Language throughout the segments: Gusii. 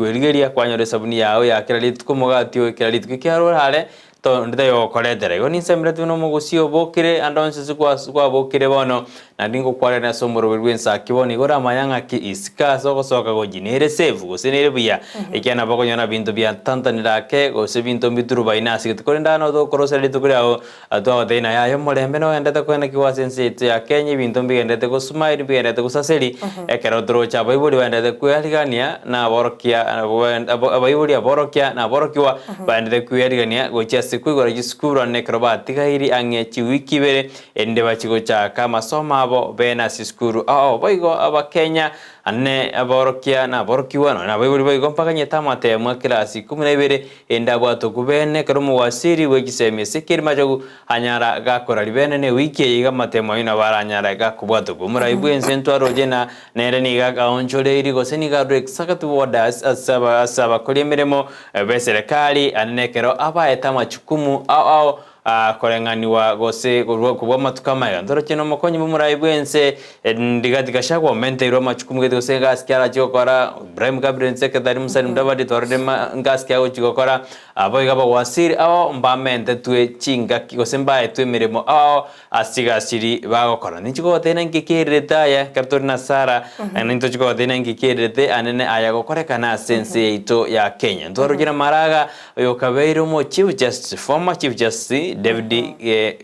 Kwerigeria kwanyora esabuni yao ya kera rituko, omogati oo kera rituko, ekiagera orare onde taiyo ogokoretera. Igo ninsemeretie buna omogusii obokire ande onsi ase kwabokire bono, naende ngokwarerania ase omoroberi bw'ensaki bono igo oramanye ng'aki isiko ase ogosoka gochia nere safe gose nere buya, ekiagera nabo okonyora binto biatantanire ake gose binto mbiturubaine ase gete. Korende aa nabo togokorosia rituko riao Twagotebia naye aye omorembe nogenderete koenekigwa ase ense yaito ya Kenya, ebinto mbigenderete gosmile, mbigenderete gosaseri, ekero toroche abaibori baenderete kwearigania na aborokia abaibori aborokia na aborokigwa baenderete kwearigania gochia ase koigora chisukuru ande ekero batigairi ang'e chiwiki ibere erinde bachie gochaka amasomo abo bene ase chisukuru ao. Boigo abakenya ande aborokia na aborokigwa nonya na abaibori boigo mbaganyete amatemo a class ikomi na ibere Ende abwate okobene ekero omowasiri bwe chisemi ase ekerimachogu anyara gakora ribene ne ewiki eye iga amatemo ayio nabo aranyare gakobwata okwo. Omorai bwense ntwaroche na nere nigo agaonchoreiri gose nigo arure executive orders ase ase abakori emeremo b'eserekari ande nekero abaete amachukumu ao ao koreng'anigwa gose korwa kobua amatuko amaya. Ntoroche nomokonyi bw'omorai bw'ense Rigathi Gachagua omenteirwe amachukumu gete gose egasi ki arachie gokora, Prime Cabinet Secretary Musalia Mudavadi twarorire ngasi ki agochia gokora, abo iga abawaziri ao mbamentetwe chingaki gose mbaetwe emeremo ao ase chigasi chiria bagokora. Ninchi kogotebia naki kererete aya ekero tore na Sarah, naende ntochi kogotebia naki kererete anene aya gokorekana ase ense yaito ya Kenya. Ntwaroche na Maraga Oyo okabeire omo Chief Justice, former Chief Justice David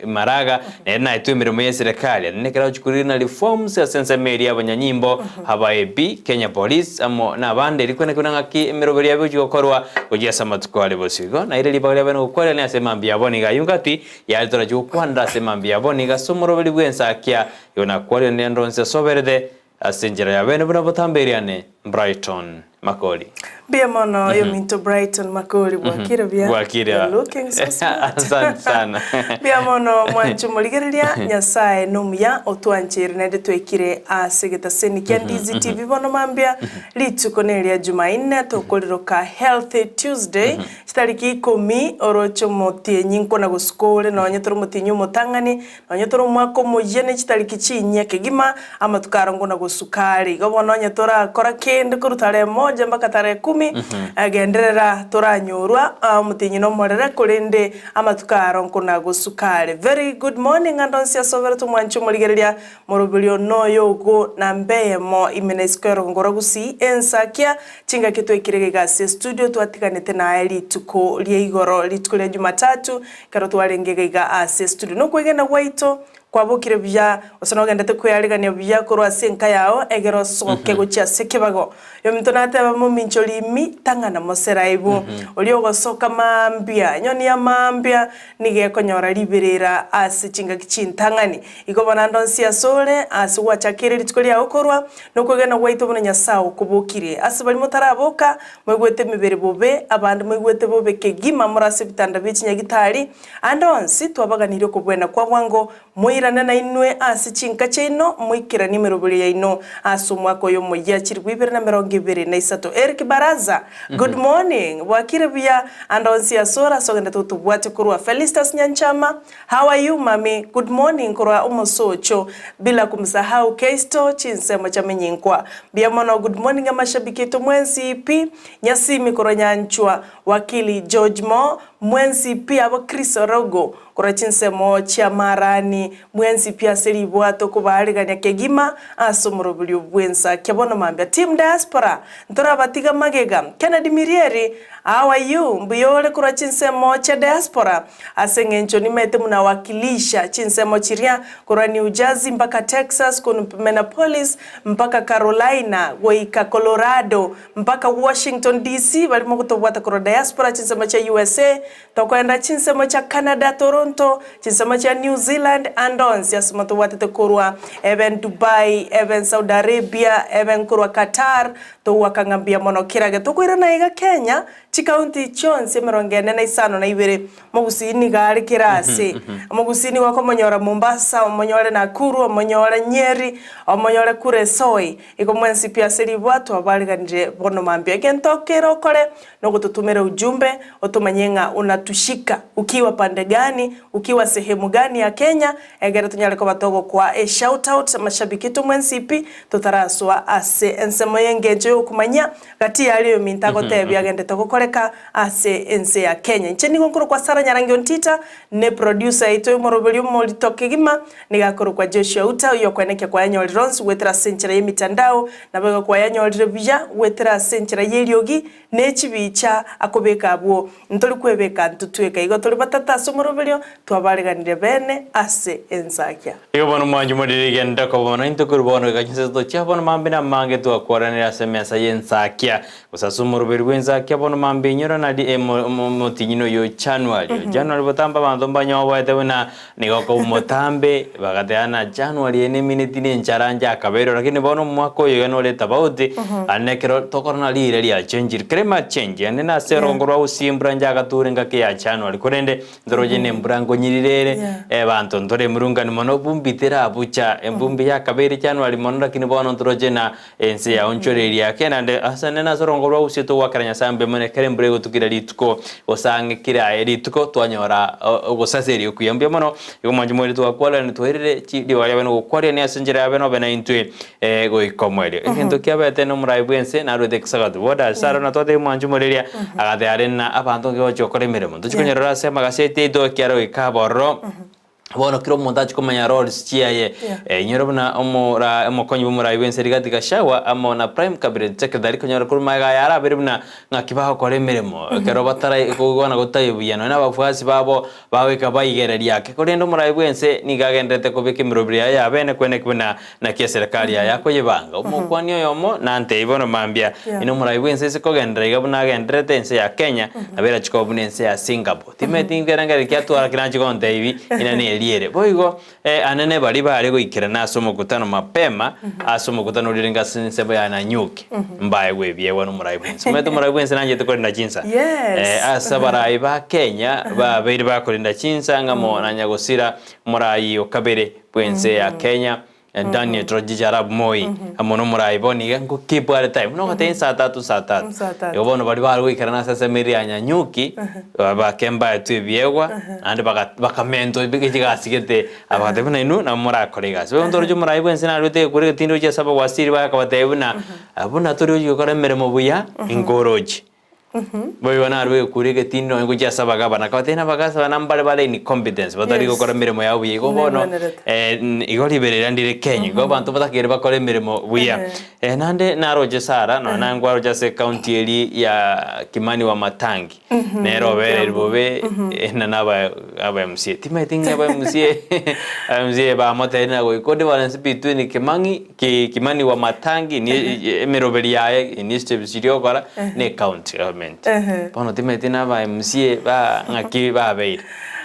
Maraga, nere naetwe emeremo y'eserekari ande nekero agochia korina reforms ase ensemo eria y'abanyanyimbo, aba AP, Kenya Police amo nabande erio kwenekigwe na ng'aki emeroberi yabo egochia gokorwa gochia ase amatuko are bosio. Igo naire ribaga riabe nogokwarerania ase mambia yabo nigo ayio ngati yare torachie gokwanera ase mambia yabo nigo ase omoroberi bw'ensakia igo nakwarerania ande onsi asoberete Ase enchera ya bene buna botambe eriane, Brighton Makori. Mbuya mono oyominto Brighton Makori bwakire buya Bwakire You're looking so smart. Asante sana. Mbuya mono mwanche omorigereria Nyasaye nomuya otwanchere naende twaikire ase egetaseni kia Ndizi TV bono mambia rituko neria Jumaine tokoriroka Healthy Tuesday chitariki ikomi oroche omotienyi nkona gosuka ore nonye tore omotienyi omotang'ani Onye tore omwaka omoyia ne chitariki chinyia kegima, amatuko aro ngona gosuka are. Igo bono onye torakora kende korwa tarehe moja mpaka tarehe kumi, genderera toranyorwa omotienyi na omorere, korende amatuko aro nkona gosuka are. Very good morning ande onsi ase oberete omwanchi omorigereria moroberio noyo ogo namba eyemo ime na isiko erongo rwa Gusii ensakia chingaki twaikire iga ase estudio twatiganete naye rituko ria igoro rituko ria Jumatatu Ekero twarenge iga iga ase studio, nokwegena gwaito kwabokire buya, gose nogendete kwearigania buya korwa ase enka yao, egere osoke gochia ase ekebago. Oyominto nateba mominchori imi, tang'ana moseraibu. Oria ogosoka mambia, enyoni ya mambia nigo ekonyora riberera ase chingaki chintang'ani. Igo bono ande onsi asore, ase gwachakeire rituko riao korwa, nokwegena gwaito buna Nyasae okobokire. Ase baria motaraboka, Moigwete emebere bobe, abande moigwete bobe kegima more ase ebitanda bie chinyagitari, ande onsi twabaganirie okobwena kwa bwango, moirane nainwe ase chinka chiaino, moikeranie emeroberio yaino ase omwaka oyo omoyia chilifu ibere na emerongo ebere na isato. Eric Baraza, good morning, bwakire buya ande onsi asore ase ogendete gotobwatia korwa Felistus Nyanchama, How are you mummy, good morning korwa omosocho, bila kumsahau Keisto chinsemo chia menyinkwa. Mbuya mono good morning amashabiki aito mwensi pi, Nyasimi korwa Nyanchwa, Wakili George Mo, mwensi pi abo Chris Orogo korwa chinsemo chia Marani, mwensi pi ase ribwato kobaarigania kegima ase omoroberio bwensa kia bono mambia. Team Diaspora ntorabatiga magega. Kennedy Mirieri how are you, mbuya ore korwa chinsemo chia Diaspora. Ase engencho nimete buna wakilisha chinsemo chiria korwa New Jersey mpaka Texas, korwa Minneapolis mpaka Carolina, goika Colorado mpaka Washington DC, barimo gotobwata korwa diaspora chinsemo chia usa, tokoenda chinsemo chia Canada, Toronto, chinsemo chia New Zealand, ande onsi ase motobwatete korwa eben Dubai, eben Saudi Arabia, eben korwa Qatar, togwaka ng'a mbuya mono kerage tokoirana iga Kenya, Chikaunti chionsi emerongo ene na isano na ibere, Mogusii nigo are kera ase. Omogusii nigo okomonyora Mombasa, omonyore Nakuru, omonyore Nyeri, omonyore Kuresoi. Igo mwensi pi ase ribwato abariganire bono mambia. Egento kere okore nogototomera ujumbe otomanye ng'a. unatushika ukiwa pande gani, ukiwa sehemu gani ya Kenya, egere tonyare koba togokoa e shout out mashabiki tomwensi pi totarasoa ase ensemo y'engencho y'okomanyia gati y'aria oyominto agotebia agendete gokoreka ase ense ya Kenya. Inche nigo nkorokwa Sarah Nyarangi Ontita, ne producer yaito y'omoroberi omorito kegima nigo akorokwa Joshua Uta, oyio okwenekia kwayanyorire onsi goetera ase enchera y'emitandao, naboigo kwayanyorire buya goetera ase enchera y'eriogi ne chibicha akobeka abwo. Ntori kwebeka ntotweka igo tori batata ase omoroberio, twabareganire bene ase ensakia. Igo bono mwanche morire rigendo koba bono intwe korwa bono goika chinsa tochia bono mambia na amange twakwaranire ase emesa y'ensakia. Gose ase omoroberi bw'ensakia bono mambia inyora nari omotienyi noyo January. January botambe abanto mbanyoboete buna nigo okoba omotambe bagateba na January eye nemineti ne enchara nchakabeirwe lakini bono omwaka oyo iga nore tofauti aye ekero tokorora rire riachenchire climate change yaani nase orongo rwa gusii embura nchagature engaki ya January korende Ntoroche nembura nkonyirire ere, abanto ntore emurungani mono, vumbi terabucha, evumbi yakabeire January mono lakini bono ntoroche na ense yaonchoreirie ake naende ase nene ase orongo rwa gusii togoakera Nyasaye mbuya mono ekero embura egotukire rituko gose ang'e kera aye rituko twanyora ogosaseria okuya mbuya mono. Igo mwanche moire twakwarerania twairire chi ribaga riabe nogokwarerania ase enchera yabe nobe naintwe goika omoerio. Egento kiabete nomorai bw'ense narwete Executive Order ase aro natwatebia mwanche omoreria agateba are ng'a abanto nki bagochia gokora emeremo. Ntochia konyorora ase amagaseti aito ekiagera goika abe ororo, bono kera omonto achie komanya roles chiaye. Inyora buna omora omokonyi bw'omorai bw'ense Rigathi Gachagua amo na Prime Cabinet Secretary konyora korwa magega aye arabere buna ng'aki bagokora emeremo ekero batara koigwana gotaiyo buya nonya na abafuasi babo Bagoika baigereria ake, korende omorai bw'ense nigo agendererete kobeka emeroberi yaye y'abeene kweneki buna naki eserekari yaye akoyebanga. Omokuani oyomo nantebie bono mambia, Inwe omorai bw'ense ase kogenderera iga buna agendererete ense ya Kenya, nabo erachie koba buna ense ya Singapore. Timanyeti nkerengererio ki atwara keranche gontebia inwe neriere. Boigo anene baria bare goikerana ase omokutano mapema ase omokutano oria orenge ase ensemo ya Nanyuki, mbaegwe ebiegwa nomorai bw'ense. Omanyete omorai bw'ense nanchete korenda chinsa? Yes. Ase abarai ba Kenya babeire bakorenda chinsa ng'amo na nyagosira omorai o kabere bw'ense ya Kenya Daniel Toroitich arap Moi amo nomorai bono iga nko keep are time buna ogoteba saa tatu saa tatu. Saa tatu. Igo bono baria bare goikerana ase ensemo eria ya Nanyuki bake mbaetwe ebiegwa naende baga bakamentwa chigasi gete abagatebia buna inwe nabo morakore egasi. Bono ntoroche omorai bwensi narwete egekura egetindi gochia ase abawasiri baye akabatebia buna buna tori gochia gokora emeremo buya inkoroche. Boigo narue egekura egetindi nonye gochia ase abagabana, akabatebia na abagabana mbare bare incompetence batari Yes. gokora emeremo yabo buya. Igo bono Nebwenerete. igo riberera ndire Kenya, igo abanto batakeire bakore emeremo buya. Naende naroche Sarah, nonya naye nkwaroche ase ecounty eria ya Kimani Wamatangi, nere obereire bobe na na aba aba MCA. Timanyeti ng'a aba MCA aba MCA bamotebirie na goika odiverence between Kimang'i ki Kimani Wamatangi ni emeroberi yaye initiatives chiria ogokora na ecounty government. Bono timanyeti na aba MCA ba ng'aki babeire.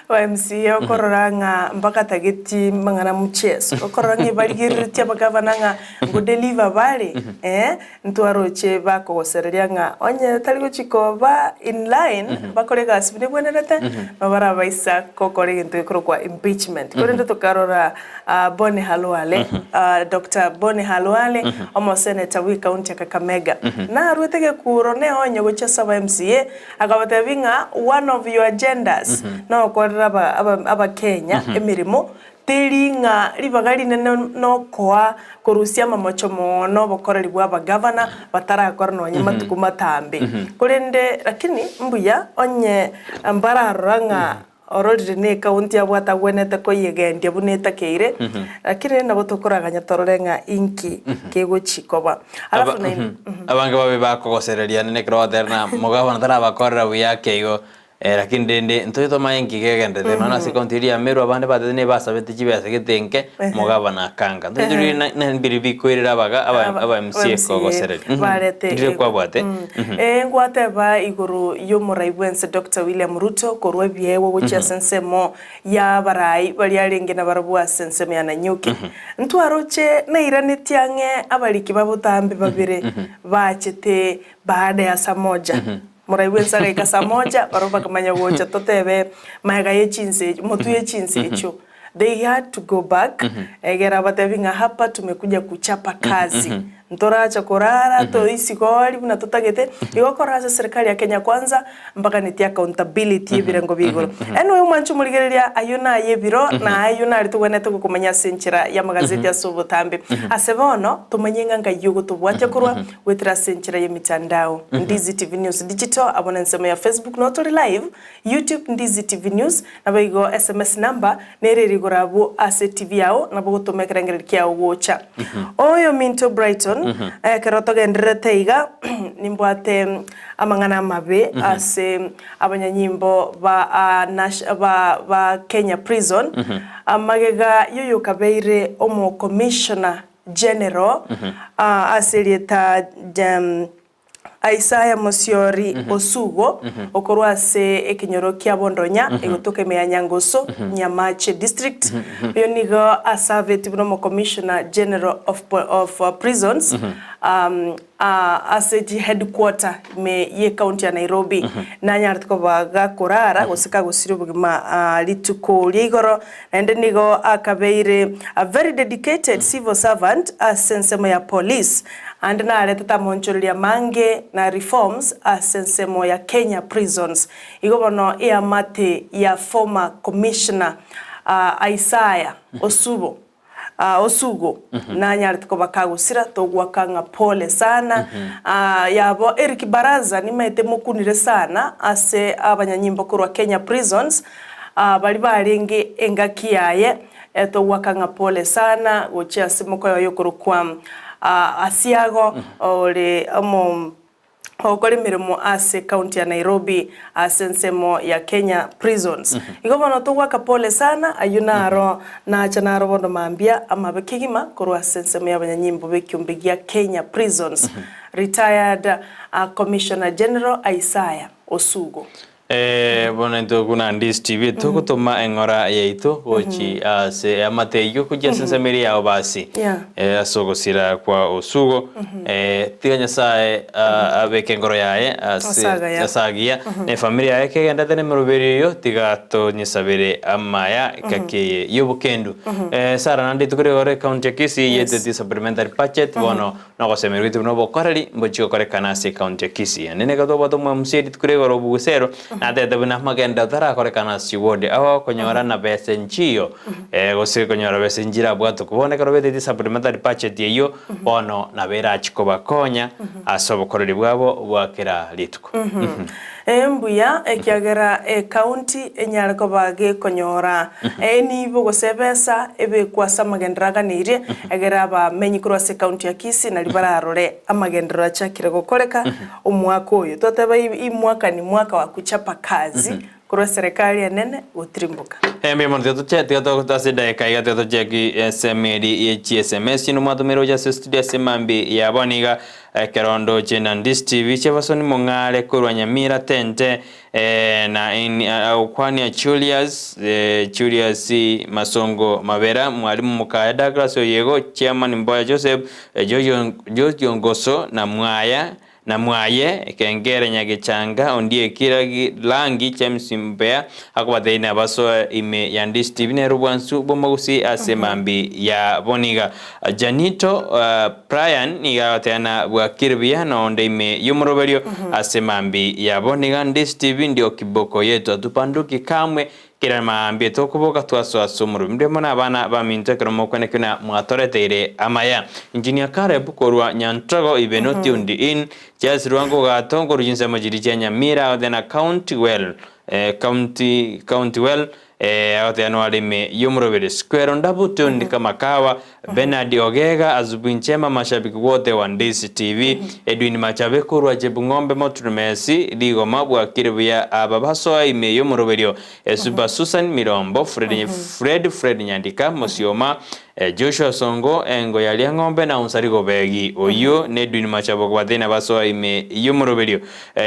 Ba MCA okorora ng'a mbakatageti mang'ana mcheso, okorora ng'a ebarigereretie abagavana ng'a Ngodeliver bare, eh, ntwaroche bakogosereria ng'a onye tari gochia koba in line, bakore egasi buna ebwenerete, nabo barabaisa gokora egento gekorokwa impeachment. Korende tokarora ah, Boni Khalwale, ah, Doctor Boni Khalwale, omosenator bwe ekaunti ya Kakamega, narwete egekuro neonye gochia ase aba MCA, akabatebia ng'a one of your agendas, nogokorera aba aba abakenya emeremo Teri ng'a ribaga rinene nokoa korusia amamocho mono obokoreri bw'abagavana batarakora nonya matuko matambe. Korende lakini mbuya onye mbararora ng'a ororire ne ekaunti abwate agwenerete koyegendia buna etakeire, lakini nabo tokoraganya torore ng'a inki kegochi koba. Alafu naende. Abange babe bakogosereria nene ekero ogoteba ng'a omogavana tarabakorera buya ake igo. Lakini rende ntoche tomanye nki kegenderete nonya ase ekaunti eria ya Meru abande batete nigo basabete chibesa gete nke omogabana akanga. Ntoche torire na na mbiri bikoirera abaga aba Aba aba MCA MCA kogosereria. Mhm. barete Ndire kwabwate. Eh, ngwateba igoro y'omorai bwense Doctor William Ruto korwa ebiegwa gochia ase ensemo y'abarai baria arenge nabarabwo ase ensemo ya Nanyuki. Ntwaroche nairanetie ang'e abariki ba botambe babere bachete baada ya saa moja. Moraigwe ense agaika saa moja, barabwo bakamanya gocha totebe magega ye chinsa echio, motwe ye chinsa echio. They had to go back, egera abatebi ng'a hapa tumekuja kuchapa kazi. Ntoracha korara toisigori buna totagete, igo okora ase serikali ya Kenya Kwanza mbaganeti accountability y'ebirengo bia igoro. Anyway omwanche omorigereria ayio naye ebiro na ayio nare togwenerete gokomanya ase enchera y'amagazeti ase obotambe. Ase bono tomanye ng'a ngai ogotobwatia korwa goetera ase enchera y'emitandao. Ndizi TV News Digital abwo nensemo ya Facebook noo tore live, YouTube Ndizi TV News, naboigo SMS number nere ere igoro abwo ase TV yao nabo ogotoma ekerengererio kiao gocha. Oyominto Brighton, ekero togendererete iga nimbwate amang'ana amabe ase abanyanyimbo ba ba ba Kenya Prison, amagega y'oyokabeire omo Commissioner General ase erieta Isaiah Mosiori Osugo, okorwa ase ekenyoro kia Bondonya, egotoka ime ya Nyangoso, Nyamache District. Oyo nigo asabeti buna Omo-Commissioner General of, of Prisons ase chiheadquarter ime y'ecounty ya Nairobi. Nanyarete koba gakorara gose kagosiria obogima rituko ria igoro, naende nigo akabeire a very dedicated civil servant ase ensemo ya police. Ande naretete amonchoreria amange na reforms ase ensemo ya Kenya Prisons. Igo bono eamate ya former commissioner Isaiah Osubo Osugo nanyarete koba kagosira togoaka ng'a pole sana. Yabo Eric Baraza nimaete mokunire sana ase abanyanyimbo korwa Kenya Prisons baria barenge engaki yaye togoaka ng'a pole sana gochia ase mokoyo okorokwa Asiago ore omo ogokora emeremo ase county ya Nairobi ase ensemo ya Kenya Prisons. Igo bono togoaka pole sana, ayio naro nacha naro bono mambia amabe kegima korwa ase ensemo y'abanyanyimbo b'ekiombe gia Kenya Prisons. Retired Commissioner General Isaiah Osugo. Ee, bono intwe buna Ndisi TV togotoma eng'ora yaito gochi ase eamate eyio gochia ase ensemo eria yao basi Yeah. eh, ase ogosira kwa osugo eh, tiga Nyasaye ah, abeke engoro yaye ase Ase agaya. ase agiya na efamiri yaye kegendete na emeroberi eyio tiga tonyesabere amaya gaki eye y'obokendu Eh, Sarah naende rituko rigoro ecounty ya Kisii Yes. yeteti supplementary budget bono Nogosemerwa gwaito buna obokoreri mbochie gokorekana ase ecounty ya Kisii. Naende nigo tobwate omwamuse rituko ria igoro Obugusero natebete buna amagenderero tarakorekana ase chiward ao okonyora na besa enchiyo gose konyora besa enchirabwatwe. Bono ekero betete supplementary budget eyio bono nabo erachie kobakonya ase obokoreri bwabo bwa kera rituko. Ee mbuya, ekiagera ecounty enyare koba gekonyora enibo gose ebesa ebekwe ase amagenderero aganeirie, egere abamenyi korwa ase ecounty ya Kisii nario bararore amagenderero achakire gokoreka omwaka oyo. Twateba hii mwaka ni mwaka wa kuchapa kazi korwa eserekari enene gotirimboka. Mbuya mono tiga toche tiga togote ase edageka iga tiga tocheki esemeri ye chi sms chinde mwatomire gocha ase studio ase mambi ya bono iga Ekero ndoche na Ndistv Jefferson Mong'are korwa Nyamira Tente na agokwania Julius Julius Masongo Mabera Mwalimu Mokaya Douglas Oyego Chairman Mboya Joseph George Ongoso na Mwaya na Mwaye Kengere Nyagechanga Ondieki Langi James Mbea akobatebi nabasoe ime ya Ndistv nere obwansu bw'omogusii ase mambi ya boniga. Janito Brian nigo agoteana bwakire buya na onde ime y'omoroberio ase mambi yabo. Nigo ndisiti ndio kiboko yetu atupanduki kamwe kera maambia tokoboka twasoa ase omoroberio. Mbuya mono abana baminto ekero mokwenekio na mwatoreteire amaya. Engineer Caleb korwa Nyantogo ibe no tuned in. Charles Rwango Gato nkorwa chinsemo chiria chia Nyamira agoteana County well County County well Agoteba noare ime y'omoroberi Square Ndabu Tundi Kamakawa Bernard Ogega Asubuhi Njema Mashabiki wote wa Ndisi TV Edwin Machabe korwa Chebung'ombe Moturumesi Rigoma bwakire buya aba basoa ime y'omoroberio Super Susan Mirombo Fred Fred Fred Nyandika Mosioma Joshua Songo Engo ya Riang'ombe na Unsari Gobegi Oyio n'Edwin Machabo kobatebia basoa ime y'omoroberio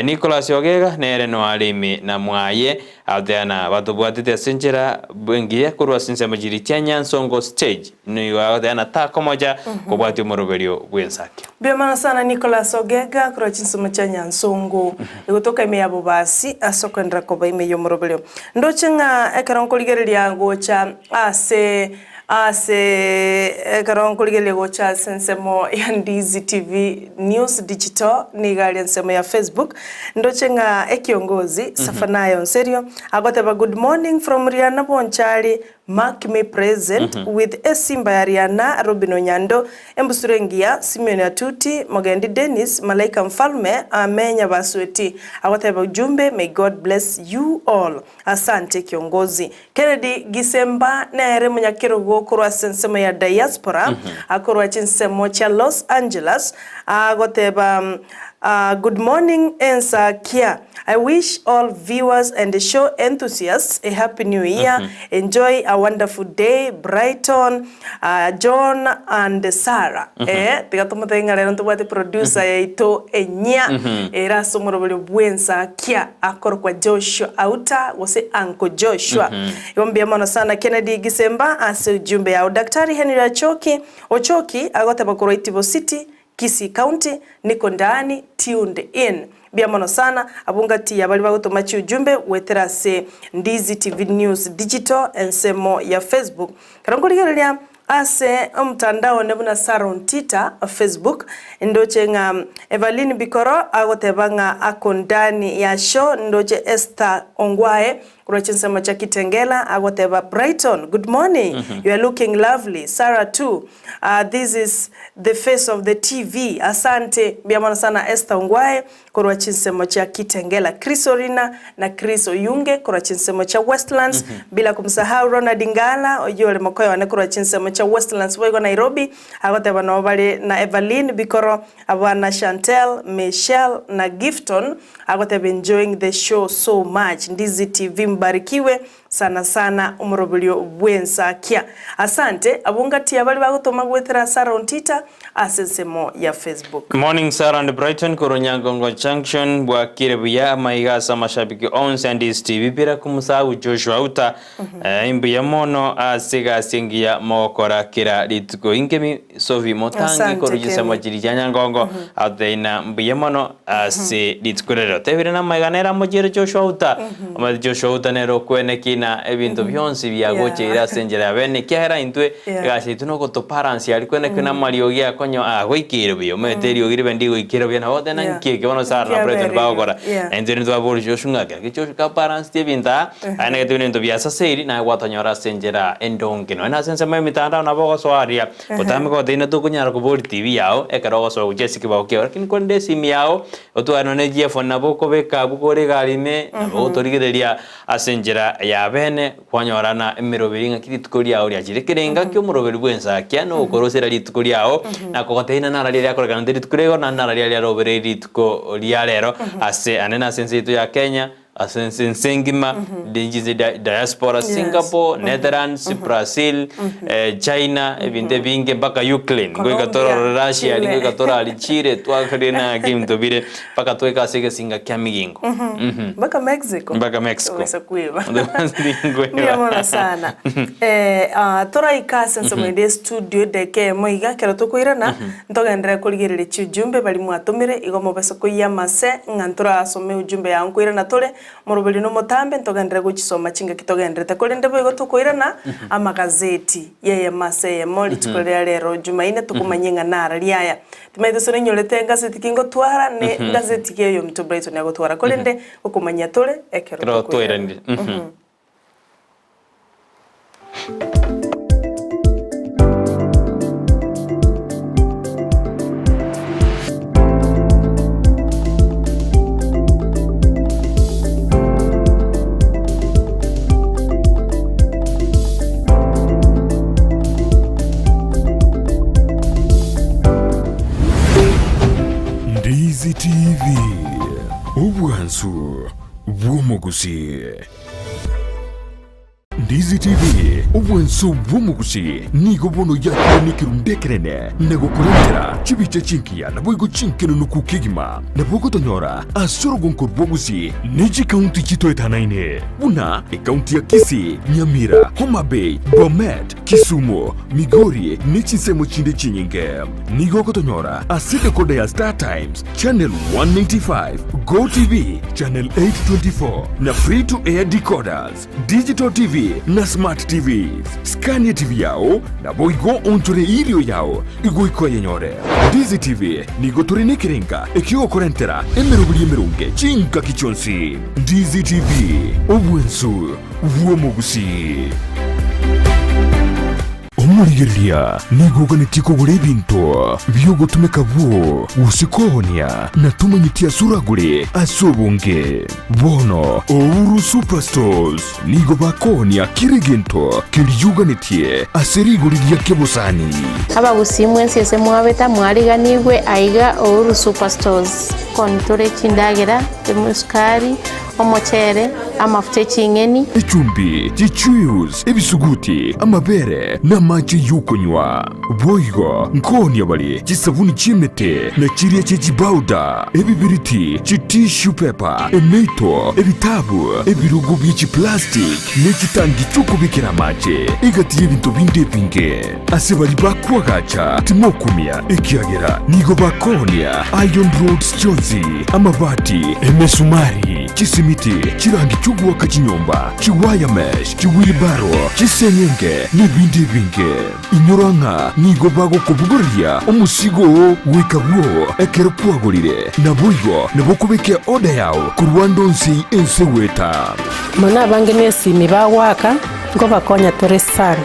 Nicholas Ogega nere noare ime na mwaye Agoteana, Batobwatete ase enchera engiya korwa ase ensemo chiria chia Nyansongo Stage, nigo agoteana takomocha kobwatia omoroberio bw'ensakio. Mbuya mono sana Nicholas Ogega korwa chinsemo chia Nyansongo egotoka ime ya Bobasi ase okoenderera koba ime y'omoroberio. Ndoche ng'a ekero nkorigereria gocha ase. Ase ekero nkorigereria gocha ase ensemo ya Ndizi TV News Digital nigo aria ensemo ya Facebook, ndoche ng'a ekiongozi Safanayo Nserio agoteba good morning from Riana Bonchari mark me present with esimba ya Riana Robin Onyando Embusuro engiya, Simeon Atuti, Mogendi Dennis, Malaika Mfalme, Amenya Basweti agoteba ujumbe may God bless you all. Asante kiongozi. Kennedy Gisemba nere monyakerogo korwa ase ensemo ya diaspora akorwa chinsemo chia Los Angeles agoteba Good morning Ensakia I wish all viewers and show enthusiasts a happy new year enjoy a wonderful day Brighton John and Sarah eh tiga tomotebie ng'a rero ntobwate producer yaito enyia ere ase omoroberio bw'ensakia akorokwa Joshua Auta gose Uncle Joshua. Igo mbuya mono sana Kennedy Gisemba ase ujumbe yao. Daktari Henry Achoki Ochoki agoteba korwa Itibo City, Kisii County, niko ndani tuned in. Mbuya mono sana abwo ngati ya baria bagotoma chiujumbe goetera ase Ndizi TV News Digital ensemo ya Facebook. Ekero nkorigereria ase omotandao one buna Sarah Ontita Facebook, ndoche ng'a Evaline Bikoro agoteba ng'a ako ndani ya show, ndoche Esther Ongwae korwa chinsemo chia Kitengela agoteba Brighton good morning, you are looking lovely, Sarah too. This is the face of the TV asante mbuya mono sana Esther Ongwae korwa chinsemo chia Kitengela, Chris Orina na Chris Oyunge korwa chinsemo chia Westlands bila kumsahau Ronald Ngala oyio ore mokoyo one korwa chinsemo chia Westlands boigo Nairobi agoteba nabo bare na Evaline Bikoro abana Chantel, Michelle na Gifton agoteba enjoying the show so much Ndizi TV mbarikiwe Sana sana omoroberio bw'ensakia. Asante abwo ngati abaria bagotoma goetera ase Aaron Tita ase ensemo ya Facebook. Morning Sarah and Brighton korwa Nyangongo Junction bwakire buya amaiga ase amashabiki onsi a Ndizi TV bila komusahau Joshua Auta eh, imbuya mono ase egasi engiya mogokora kera rituko inkemi Sophie Motangi Asante korwa chinsemo Kemi. chiri chia Nyangongo ateina mbuya mono ase rituko rero tebire namaiga nere amochiere Joshua Auta Omanyete Joshua Outa nere okweneki na ebinto bionsi biagocheire ase enchera ya bene, ekiagera intwe egasi yaito nogotobalansia aria kweneki na amariogi akonyo agoikeire buya. Omanyete eriogi ribe ndigoikeire buya nabo ogoteba Yeah. nki eke bono Sarah na Brighton Nkiaberire. bagokora. Yeah. Na intwe nitwaboria Joshua ng'a kera Joshua kabalanceti ebinto aa, aye nagete buna ebinto biasaseiri naye gwatonyora ase enchera endonge. Nonya na ase ensemo y'emitandao nabo ogosoa aria, gotame goteba tokonyara koboria TV yao ekero ogosoa gochia ase ekebao kiao, lakini korende esimi yao Otware nonya ne chiefoni nabo okobeka abwo kore egari ime, nabo ogotorigereria ase enchera ya bene, kwanyora na emeroberi ng'aki rituko riao riachire. Ekerenga ki'omoroberi bw'ensakia nogokorosera rituko riao, na kogotebia ng'a nara riria riakorekana nte rituko rigo, naende nara riria riarobereiri rituko ria rero, ase ande nase ense yaito ya Kenya, ase ense ense engima, chinse diaspora, Singapore, Netherlands, Brazil, China, ebinto ebinge mpaka Ukraine, ngoika Colombia, torore Russia, Chile. ngoika torari Chile, twakorire naki ebinto bire, mpaka toike ase egesinga kia migingo. Mpaka Mexico. Mpaka Mexico. Tobasa kweba. Ndingweba. Mbuya mono sana. Eh, ah, toraika ase ensemo ende estudio edakika eyemo iga ekero tokoirana, Ntogenderere korigereria chiujumbe baria mwatomire, igo mobese koyia amase ng'a ntorasome ujumbe yao nkoirana tore, moroberio nomotambe ntogenderere gochisoma chingaki togenderete. Korende boigo tokoirana amagazeti y'eyemo ase eyemo rituko riria rero Jumaine tokomanyia ng'a nara riaya. Timanyete gose noinyorete ngazeti ki ngotwara ne ngazeti ki oyominto Brighton agotwara korende okomanyia tore ekero Ekero tokoirana. twairanire. Ndizi TV, obwansu bw'omogusii. Ndizi TV, obwanso bw'omogusi, nigo bono yakire nekerundu ekenene na gokorentera chibicha chingiya naboigo chinkenunuku kegima. Nabo ogotonyora ase orogonko rw'obogusi ne chikaunti chitoetanaine buna ekaunti ya Kisii, Nyamira, Homa Bay, Bomet, Kisumu, Migori ne chinsemo chinde chinyinge. Nigo ogotonyora ase decoder ya Star Times, Channel 195, Go TV, Channel 824 na Free to Air decoders. Digital TV. LCD na Smart TVs. Scan etibi yao, naboigo oonchore erio yao igoika oyenyore. Ndizi TV nigo tore nekerenga ekiogokorentera emeroberi emeronge chingaki chionsi. Ndizi TV, obwensu bw'omogusii. Omorigereria nigo oganetie kogora ebinto bi'ogotumeka bwoo gose koonia, na tomanyeti ase oragore ase obonge. Bono Ouru Superstores nigo bakoonia kera egento keria oganetie ase rigori ria kebosani. Abagusii mwensi ase mwabeta mwariganigwe aiga Ouru Superstores. Koni tore chindagera, esukari, Omochere, amafuta e ching'eni. Echumbi, chichuius, ebisuguti, amabere, na amache y'okonywa. Boigo nkoonia bare chisabuni chi'emete, na chiria chie chibauda, ebibiriti, chitissue paper, emeito, ebitabu, ebirogo bie chiplastic, ne chitangi chi'okobekera amache, egati y'ebinto binde ebinge. Ase baria bakoagacha timokumia, ekiagera nigo bakoonia iron rods chionsi, amabati, emesumari, chisimiti, chirangi chi'ogoaka chinyomba, chiwire mesh, chiwheelbarrow, chiseng'enge, nebinde ebinge. Inyora ng'a nigo bagokobogoreria omosigo oo goika bwoo ekero kwagorire, naboigo nabo okobeka eorder yao korwa ande onsi ense goeta. Mono abange nesimi bagoaka, nkobakonya tore sana.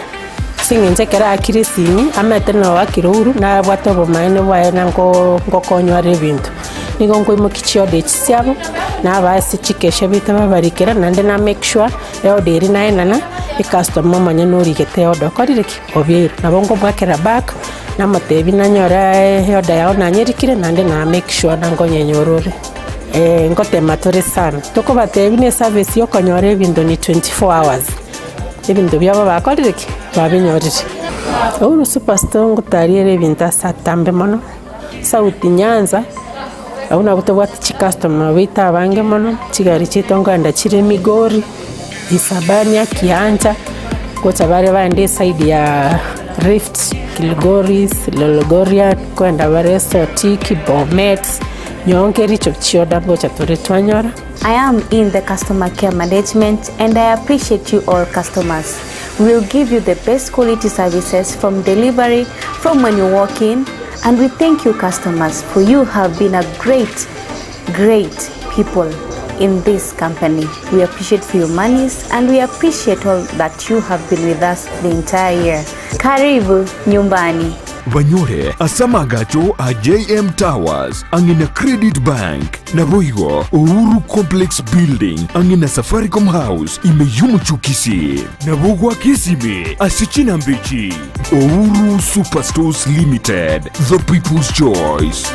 Ase eng'encho ekero aakire esimi, amaete na oakire ouru, nabwate obomaene bwaye na ngokonywa are ebinto. Nigo nkoimokia chioda echi chiabo, nabaa ase chikesha baito babarikera, naende na make sure, eoda eria naenana, ecustomer omonyene origete eoda okorire ki? Obeire. Nabo nkomoakera back, namotebia nanyore eoda yao nanyerikire, naende na make sure na nkonyenyora ore. Ngotema tore sana, tokobatebia na eservice ya okonyora ebinto ni 24 hours. Ebinto biabo bakorire ki? Babinyorire. Uhuru Superstore ngotariere ebinto ase atambe mono, South Nyanza, abwo nabwo tobwate chicustomer baito abange mono, chigari chiaito nkoenda chire Migori, Isabania, Kiancha, gocha bare baende eside ya Rift, Kilgoris, Lologorian, nkoenda bare Sotik, Bomet, nyowe Kericho chioda ngocha tore twanyora. I am in the customer care management and I appreciate you all customers. We will give you the best quality services from delivery, from when you walk in, and we thank you customers for you have been a great, great people in this company. We appreciate for your monies and we appreciate all that you have been with us the entire year. Karibu nyumbani. Banyore ase amagacho a JM Towers ang'e na Credit Bank. Naboigo Uhuru Complex Building ang'e na Safaricom House ime y'omochie o Kisii. Nabo goaka esimi ase chinamba echi, Uhuru Superstores Limited, the people's choice.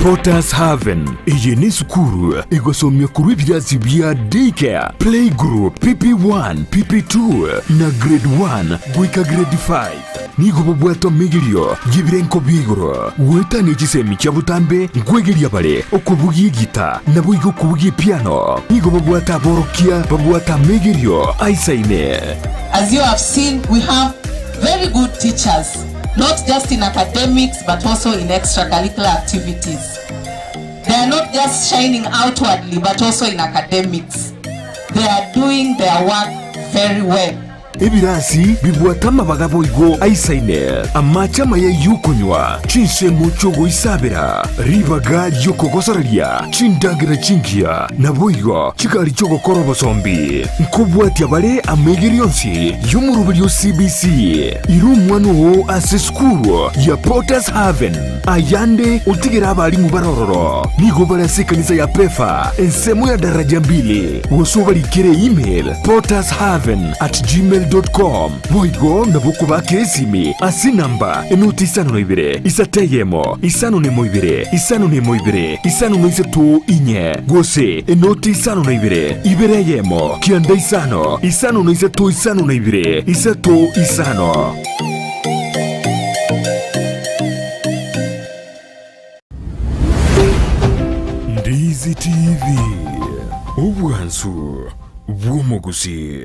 Potter's Haven. Eye nesukuru egosomia korwa ebirasi bia Daycare, Playgroup, PP1, PP2 na Grade 1 goika Grade 5. Nigo babwate omegerio y'ebirenko bia igoro goetania chisemi chia botambe nkwegeria bare okobugia egita naboigo okobugia epiano. Nigo babwate aborokia babwate amegerio aisaine. As you have seen, we have very good teachers, not just in academics but also in extracurricular activities. They are not just shining outwardly but also in academics. They are doing their work very well. Ebirasi bibwate amabaga boigo aisaine, amache amaya y'okonywa, chinsemo chi'ogoisabera, ribaga ri'okogosoreria, chindagera chingiya, naboigo chigari chi'ogokora obosombi. Nkobwatia bare amaigerio onsi y'omoroberio o CBC. Ira omwana oo ase esukuru ya Potter's Haven. Ayande otigere abalimu bare ororo. Nigo bare ase ekanisa ya Pefa, ensemo ya daraja mbili, gose obarikere email pottershaven at gmail dot com. Boigo nabo okobakera esimi ase enamba enoti isano na ibere, isato eyemo, isano na emo ibere, isano na emo ibere, isano na isato inye, gose enoti isano na ibere, ibere eyemo, kianda isano, isano na isato isano na ibere, isato isano. Ndizi TV, obwansu bw'omogusii.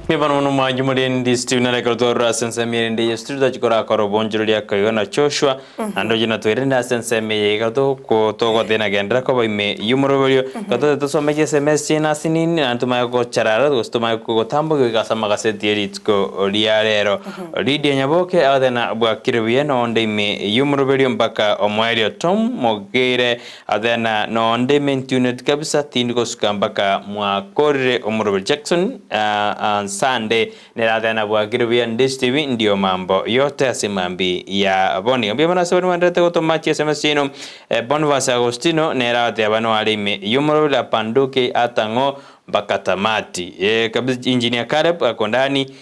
Mbuya mono mwanchi morendi Stephen arekero twarora ase ensemo erende eye studio tochi korakora obonchoreria akaigo na Joshua naende oyio natwerende ase ensemo eye iga toko togotena genderera koba ime y'omoroberio iga tote tosome chiSMS chiaino ase nini naende tomanye gocharara gose tomanye gotamboka goika ase amagaseti ye rituko ria rero. Lydia Nyaboke agotena bwakire buya nonde ime y'omoroberio mpaka omoerio Tom Mogere Athena nonde ime ntuneti kabisa tindi gosuka mpaka mwakorire omoroberi Jackson Sunday nere Athena bwakire buya Ndishi TV ndio mambo yote ase mambi ya boni mbuya mono ase baria mwanderete gotoma chi sms chiaino Bonifas Agostino nere agoteba noare ime y'omoroberi apanduke ata ng'o mpaka tamati kabisa Engineer Caleb Akondani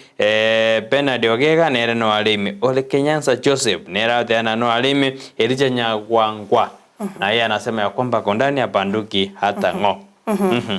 Bernard Ogega nere noare ime Ole Kenyansa Joseph nere agoteba noare ime Elijah Nyagwangwa Na yeye anasema ya kwamba ako ndani habanduki hata ng'o. Mhm.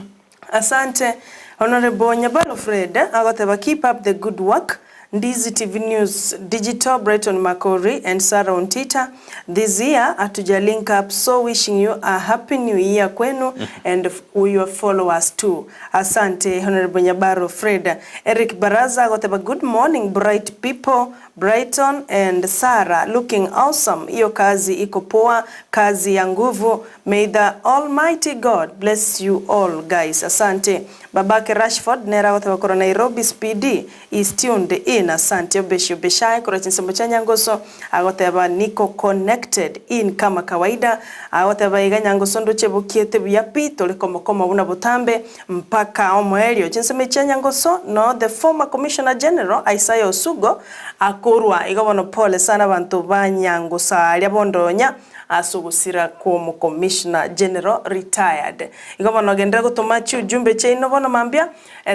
Asante Honourable Nyabalo Fred agoteba keep up the good work Ndizi TV News Digital Brighton Makori and Sarah Ontita this year hatuja link up so wishing you a happy new year kwenu and your followers too Asante Honourable Nyabaro Fred Eric Baraza agoteba good morning bright people Brighton and Sarah looking awesome hiyo kazi iko poa kazi ya nguvu may the almighty God bless you all guys asante Babake Rashford nere agoteba korwa Nairobi CBD is tuned in asante Obeshi Obeshai korwa chinsemo chia Nyangoso agoteba niko connected in kama kawaida agoteba iga Nyangoso ndoche bokiete buya pi tore komokomo buna botambe Mpaka omoerio chinsemo chia Nyangoso no the former Commissioner General Isaiah Osugo akorwa. Igo bono pole sana abanto ba Nyangoso aria bondonya ase ogosira kw'omo Commissioner General retired. Igo bono genderera gotoma chiujumbe chiaino bono mambia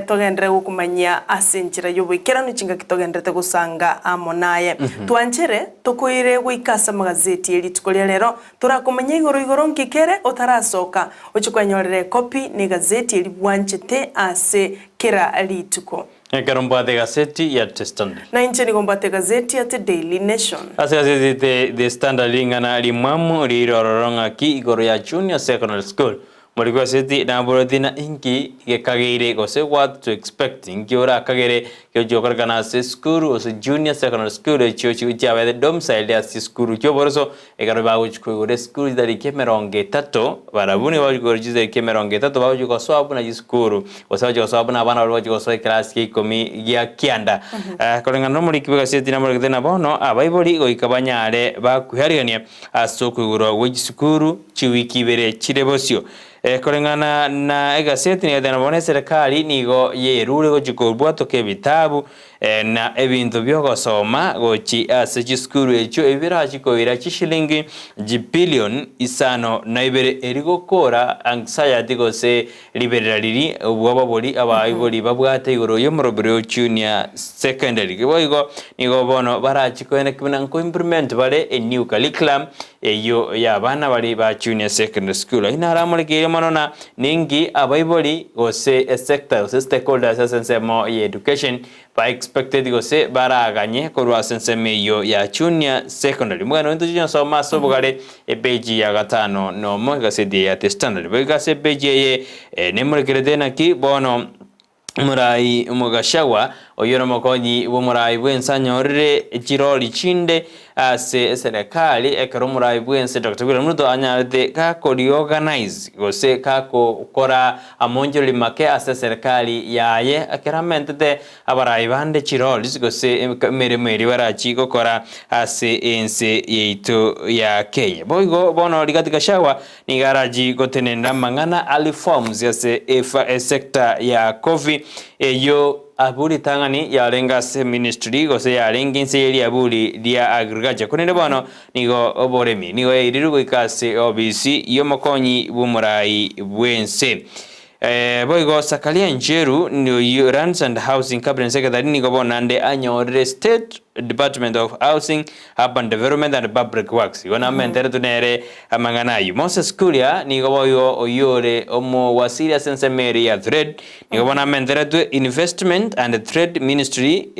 togenderere gokomanyia ase enchera y'oboikeranu chingaki togendererete gosanga amo naye. Twanchere tokoire goika ase amagazeti ye rituko ria rero Torakomanya igoro igoro nki kere otarasoka, ochie kwenyorera ekopi negazeti eria bwanchete ase kera rituko. Ekero mbwate egazeti ya The Standard. Na inche nigo mbwate egazeti ya The Daily Nation. Ase egazeti The Standard ring'ana rimwamu rire ororo ng'aki igoro ya Junior Secondary School Morikweseti naboreti na inki gekageire gose what to expect inki orakagere gegochia gokorekana ase esukuru gose junior secondary school echio chiabete domiciled ase chisukuru chioboroso ekero bagochia koigora esukuru chitariki emerongo etato barabwo nigo bagochia koigora chitariki emerongo etato bagochia gosoa buna chisukuru gose bagochia gosoa buna abana baria bagochia gosoa ekerasi kia ikomi gia kianda. Koreng'ana na omoriki bw'egaseti namoregete na bono abaibori goika banyare bakwearigania Ase okoigorwa gwe chisukuru chiwiki ibere chire bosio. Koreng'ana na egaseti negetena bono eserekari nigo yerure gochia kobwatoka ebitabu na ebinto biogosoma gochi ase chisukuru echio ebi birachi koira chishilingi chibillion isano na ibere eri gokora anxiety gose riberera riri obwoba bori abaibori babwate igoro y'omoroberi o junior secondary. Boigo nigo bono barachi koeneki buna nko implement bare a new curriculum eyio ya abana baria ba junior secondary school. Ayio naro amorekeire mono na ninki abaibori gose esector gose stakeholders ase ensemo ya education Ba expected gose baraganye korwa ase ensemo eyio ya junior secondary. Omogano oito tochia gosoma ase obogare epage ya gatano nomo egaseti eye ya The Standard. Boigo ase epage eye nemorekerete naki bono omorai Gachagua oyio ore omokonyi bw'omorai bw'ense anyorire chirori chinde Ase eserekari, ekero omorai bw'ense Doctor William Ruto anyarete gako reorganize gose gakokora amonchoreri make ase eserekari yaye, ekero amentete abarai bande chiroles gose emeremo eria barachi gokora ase ense yaito ya Kenya. Boigo bono Rigathi Gachagua nigo arachi gotenenera amang'ana a reforms ase esector ya coffee eyio Abwo ritang'ani yarenge ase ministry gose yarenge inse ye riaburi ria agriculture korende bono nigo oboremi nigo yairirwe goika ase obisi y'omokonyi bw'omorai bw'ense. Boigo Sakaria Njeru oyio Lands and Housing Cabinet Secretary nigo bono naende anyorire state. Department of Housing, Urban Development and Public Works. Igo namenteretwe nere amang'ana ayio. Moses Kuria nigo boigo oyio ore omowasiri ase ensemo eria ya Trade, nigo bono amenteretwe Investment and Trade Ministry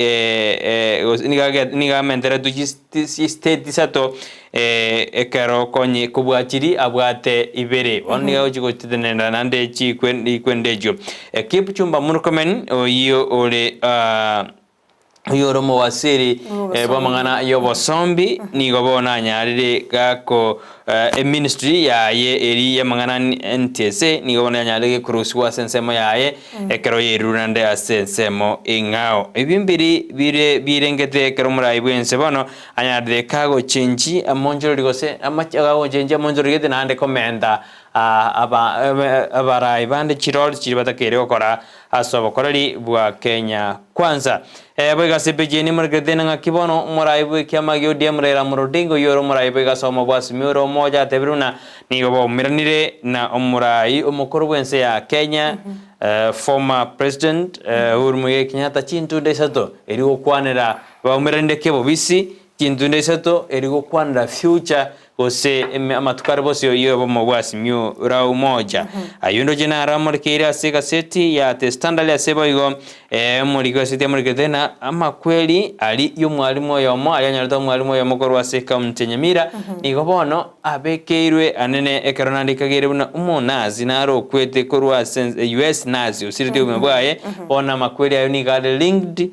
nigo amenteretwe chistate isato ekero konye kobua chiria abwate ibere. Bono nigo agochia gotenenera naende chikwende echio. Kipchumba Murkomen oyio ore oyore omowasiri bw'amang'ana y'obosombi, nigo bono anyarire gako eministry yaye eri y'amang'ana NTSA, nigo bono yanyarire gekorusigwa ase ensemo yaye ekero yairurwe naende ase ensemo eng'ao. Ebi mbiri bire birengete ekero omorai bw'ense bono anyarire kagochenchi amonchorori gose amache agochenchi amonchorori gete naende komenta abarai bande chirori chiria batakeire gokora ase obokoreri bwa Kenya Kwanza. Boigo ase epeji eye nimorekerete ng'aki bono omorai bw'ekiama gia ODM Raila Amolo Odinga oyio ore omorai bw'egasi omo bwa Azimio ore omoja atebire buna nigo baumeranire na omorai omokoro bw'ense ya Kenya former president Uhuru Muigai Kenyatta chintunda isato erio gokwanera baumeranire kebobisi chintunda isato erio gokwanera future Gose amatuko are bosio y'obomo bwa Simiyu ra Umoja. Ayio ndoche naro amorekeire ase egaseti ya The Standard ase boigo omoriki w'eseti amorekerete na amakweri aria y'omwalimu oyomo aria anyorete omwalimu oyomo korwa ase ekaunti ya Nyamira nigo bono abekeirwe anene ekero naende ekageire buna omonasi naro okwete korwa ase US nurse osireti obogima bwaye bono amakweri ayo nigo are linked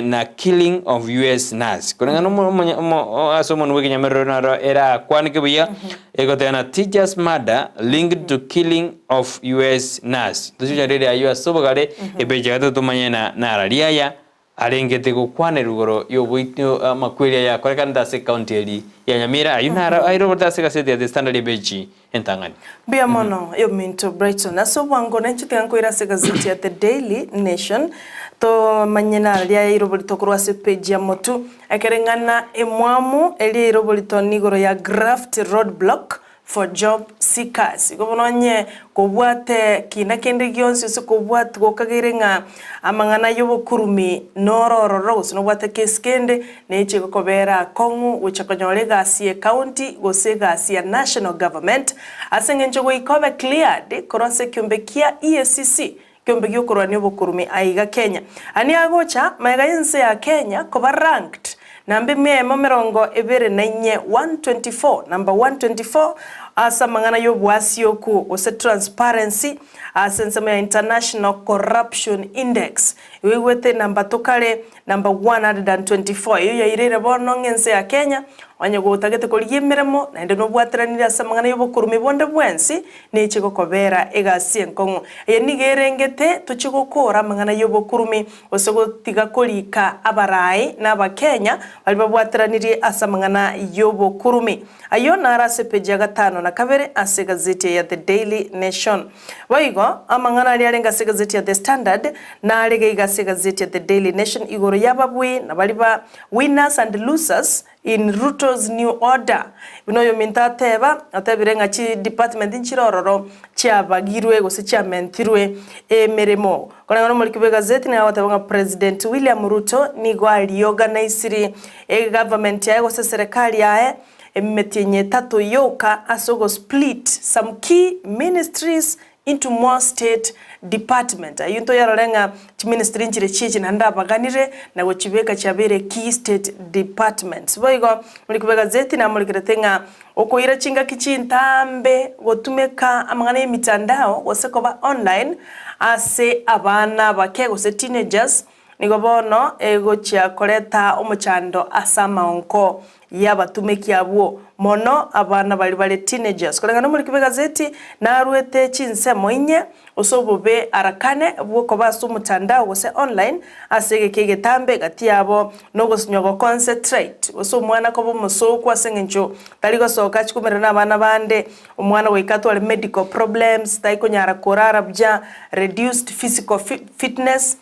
na killing of US nurse. Koreng'ana ase omonwa bw'ekenyamerero naro erakwaneke buya, egoteba na teacher's murder linked to killing of US nurse. Tochicha rere ayio ase obogare, epeji ya gatato tomanye na narari aya arengete gokwanerwa igoro y'oboitio amakweri aya akorekanete ase ecounty eri ya Nyamira. Ayio naro airoborete ase egaseti ya The Standard epeji entang'ani. Mbuya mono yominto Brighton ase obwango nainche tiga nkoire ase egazeti ya The Daily Nation tomanye nararia airoborito korwa ase page ya motu ekere ng'ana emwamu eria eiroborito nigoro ya graft road block for job seekers igo bono onye kobwate kina kende gionsi gose kobwat gokageire ng'a amang'ana yobokurumi noro ororo gose nobwate case kende Neche gokobera akong'u gocha konyora egasi ye county gose egasi ya national government ase eng'encho goika obe cleared korwa ase ekiombe kia EACC, ekiombe giokorwania obokurumi aiga Kenya. Ani agocha magega yense ya Kenya koba ranked namba emia emo merongo ebere na inye, 124, number 124, ase amang'ana yoboasioku gose transparency ase ensemo ya International Corruption Index. Igo igwete namba tokare Number 124, Eyio yaireire bono ng'a ense ya Kenya, onye gotagete korigia emeremo, naende nobwateranire ase amang'ana y'obokurumi bonde bwensi, neche gokobera egasi enkong'u. Eye nigo erengete tochie gokora amang'ana y'obokurumi, gose gotiga korika abarai na abakenya baria babwateranirie ase amang'ana y'obokurumi. Ayio naro ase epeji ya gatano na kabere ase egazeti eye ya The Daily Nation. Boigo, amang'ana aria arenge ase egazeti ya The Standard nare gaiga ase egazeti ya The Daily Nation igoro y'ababui na baria ba Winners and Losers in Ruto's New Order. Buna oyominto ateba, otebire ng'a chidepartment nchire ororo chiabagirwe gose chiamentirwe emeremo. Koreng'ana omoriki bw'egazeti nigo agoteba ng'a President William Ruto nigo areorganisiri egovernment yaye gose eserekari yaye Emetienyi etato yoka ase ogo split some key ministries into more state department. Ayio ntoyarore ng'a chiministry nchire chiachi naende abaganire na gochibeka chiabeire key state departments. Boigo muri koba egazeti namorekerete ng'a okoira chingaki chintambe gotumeka amang'ana y'emitandao gose koba online ase abana abake gose teenagers Nigo bono egochia koreta omochando ase amaonko y'abatumeki abwo, mono abana baria bare teenagers. Koreng'ana nomoriki bw'egazeti, naruete chinsemo inye ase obobe arakane bw'okoba ase omotandao gose online ase egeka egetambe gati yabo nogosinywa goconcentrate gose omwana koba omosooku ase eng'encho tari gosoka achie komerana nabana bande, omwana goika atware medical problems, tari konyara korara buya, reduced physical fitness.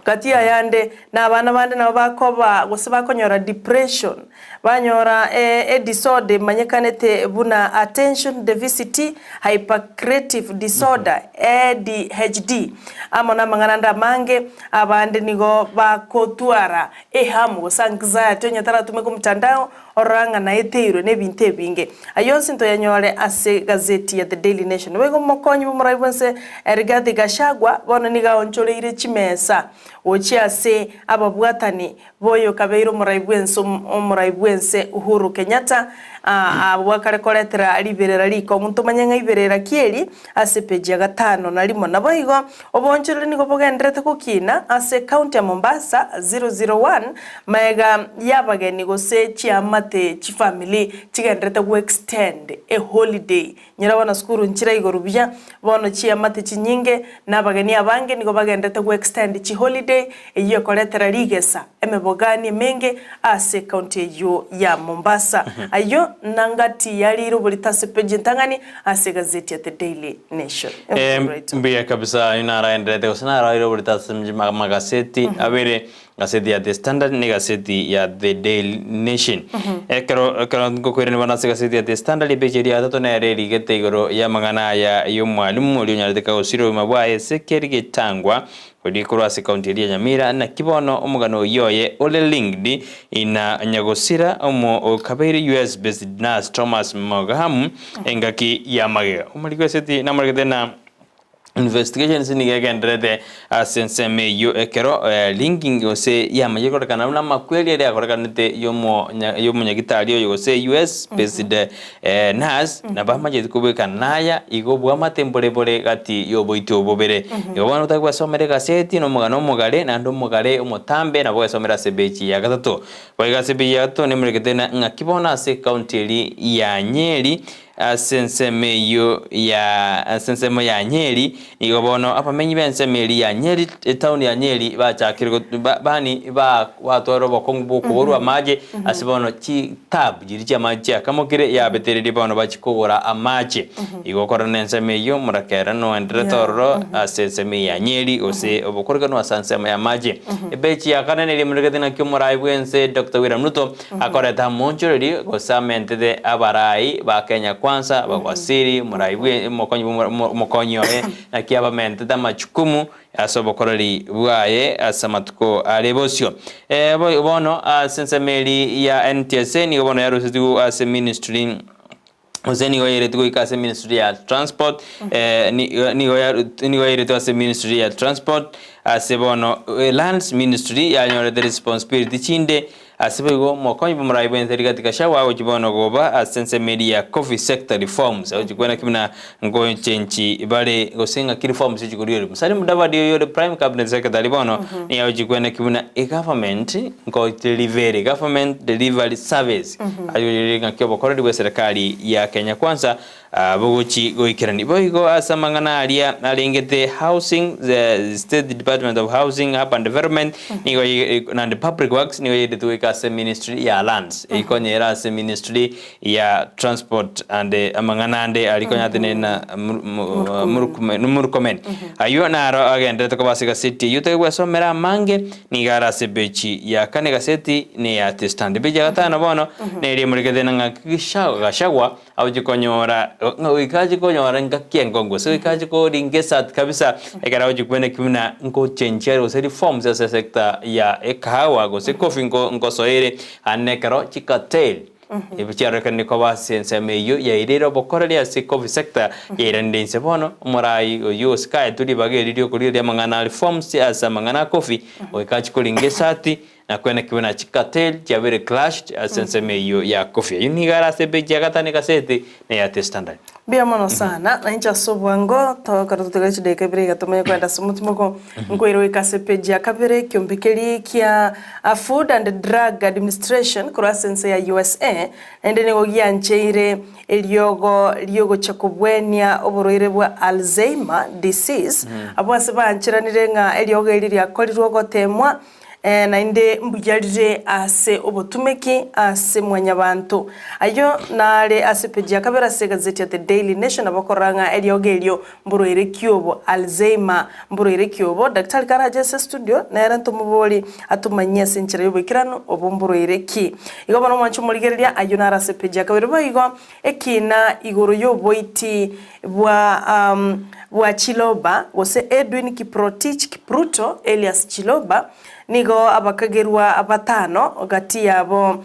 Gati y'ayande, na abana bande nabo bakoba gose bakonyora depression. Banyora edisorder emanyekanete buna Attention Deficit Hyperactive Disorder, ADHD, amo namang'ana ande amange. Abande nigo bagotwara ehamu gose anxiety onye taratumeka omotandao orora ng'a naeteirwe nebinto ebinge. Ayio onsi ntoyanyore ase egazeti ya The Daily Nation. Naboigo omokonyi bw'omorai bw'ense Rigathi Gachagua bono nigo aonchoreire chimesa gochia ase ababwatani B'oyokabeire omorai bw'ense omorai bw'ense Uhuru Kenyatta, abwo akare koretera riberera rikong'u ntomanye ng'a iberera ki eri ase epeji ya gatano na rimo. Naboigo oboonchoreri nigo bogendererete gokina ase ekaunti ya Mombasa 001 maega y'abageni gose chiamate chifamiri chigendererete goextend eholiday Nyora bono sukuru nchire igoro buya, bono chiamate chinyinge, na abageni abange nigo bagenderete go-extend chiholiday, eyio ekoretera rigesa emebogani emenge ase ecounty eyio ya Mombasa. Ayio nangati yarire oborito ase page entang'ani ase egazeti ya The Daily Nation. Eh, mbuya kabisa ayio naraenderete gose naraire oborito ase magaseti abere Gaseti ya The Standard na egaseti ya The Daily Nation. Ekero ekero ngokoirania bono ase egaseti ya The Standard epeji eria ya gatato nere erigete igoro y'amang'ana aya y'omwalimu oria onyarete kagosira obogima bwaye ase keri getangwa oria korwa ase county eria ya Nyamira naki bono omogano oyio oye ore linked ina nyagosira omo okabeire US based nurse Thomas Mogamu engaki ya magega. Omoriki w'eseti namoregete na Investigations nigo egendererete ase ensemo eyio ekero linking gose yamanyire korekana buna amakweri aria akorekanete yomo yomonyagitari oyo gose US based nurse nabo amanyete kobwekana naya igo bwamate mbore bore gati yoboiti obo bobere. Igo bono otari gwesomera egaseti na omogano omogare naende omogare omotambe nabo ogwesomera ase epeji ya gatato. Boigo ase epeji ya gatato nemorekete ng'aki bono ase ecounty eria ya Nyeri Ase ensemo eyio ya ase ensemo ya Nyeri, nigo bono abamenyi b'ensemo eria ya Nyeri, etaoni ya Nyeri, bachakire got ba bani ba batwara obokong'u bw'okoborwa amache, ase bono chitab chiria chi'amache chiakamokire, yabetereria bono bachie kogora amache. Igo okora na ensemo eyio, omorakera noendererete ororo ase ensemo eye ya Nyeri, gose obokorokano ase ensemo y'amache. Epeji ya kane neria emorekete ng'aki omorai bw'ense Doctor William Ruto, Akorete amoonchorerie gose amentete abarai ba Kenya Kwanza, abawaziri, omorai bwe omokonyi bwo omokonyi oye, naki abamentete amachukumu ase obokoreri bwaye ase amatuko are bosio. Bono ase ensemo eria ya NTSA nigo bono yarusetigwe ase ministry gose nigo yairetwe goika ase ministry ya transport nigo nigo yairetwe ase ministry ya transport ase bono lands ministry yanyorete responsibility chinde ase boigo omokonyi bw'omorai bw'ense Rigathi Gachagua agochia bono goba ase ensemo eria ya coffee sector reforms agochia kwana ki buna ngochenchi bare gose ng'aki reforms chikorigereria. Musalia Mudavadi oyo ore prime cabinet secretary bono nigo agochia kwana ki buna egovernment nko deliver government delivery service Aye ng'aki obokoreri bw'eserekari ya Kenya Kwanza bogochi goikerani. Boigo ase amang'ana aria arengete Housing, the State Department of Housing, Urban Development, nigo naende Public Works nigo yairete goika ase Ministry ya Lands, eikonyera ase Ministry ya Transport and amang'ana ande aria konya atenene na Murkomen. Ayio naro agenderete koba ase egaseti eyio otagwesomera amange. Nigo are ase ebechi ya kane egaseti neya The Standard. Ebechi ya gatano bono neria emorekete ng'a Gachagua agochia konyora ng'a goika achie konyora engaki enkong'u gose goika achie koringa esati kabisa ekero agochia kweneki buna ngochenchia are gose reforms ase esector ya ekahawa gose coffee nko nkosoere aande ekero chicartel Ebi chiarorekanire koba ase ensemo eyio yairire obokoreri ase coffee sector yairanire inse bono omorai oyio gose kaetwe ribaga eri riokorigereria amang'ana a reforms ase amang'ana a coffee goika achie koringa esati na kweneki buna chicartel chiabeire clashed ase ensemo eyio ya coffee. Eyio nigo are ase epeji ya gatano egaseti na eya The Standard. Mbuya mono sana, na inche ase obwango tokero totigare chidakika ibere iga tomanye kogenda ase omotimoko, nkoira goika ase epeji ya kabere ekiombe keria kia Food and Drug Administration korwa ase ense ya usa, naende nigo giancheire eriogo riogochia kobwenia oborwaire bwa Alzheimer disease, abwo ase baancheranire ng'a eriogo eri riakorirwe ogotemwa. Naende mbuya rire ase obotumeki ase mwanyabanto. Ayio nare ase peji ya kabere ase egazeti ya The Daily Nation nabo okorora ng'a eriogo erio mborwaire ki obo, Alzheimer mborwaire ki obo. Daktari karache ase estudio nere ntomobori atomanyie ase enchera y'oboikeranu obo mborwaire ki. Igo bono mwanche omorigereria ayio nare ase peji ya kabere. Boigo ekina igoro y'oboiti bwa bwa Chiloba gose Edwin Kiprotich Kipruto alias Chiloba nigo abakagerwa batano gati yabo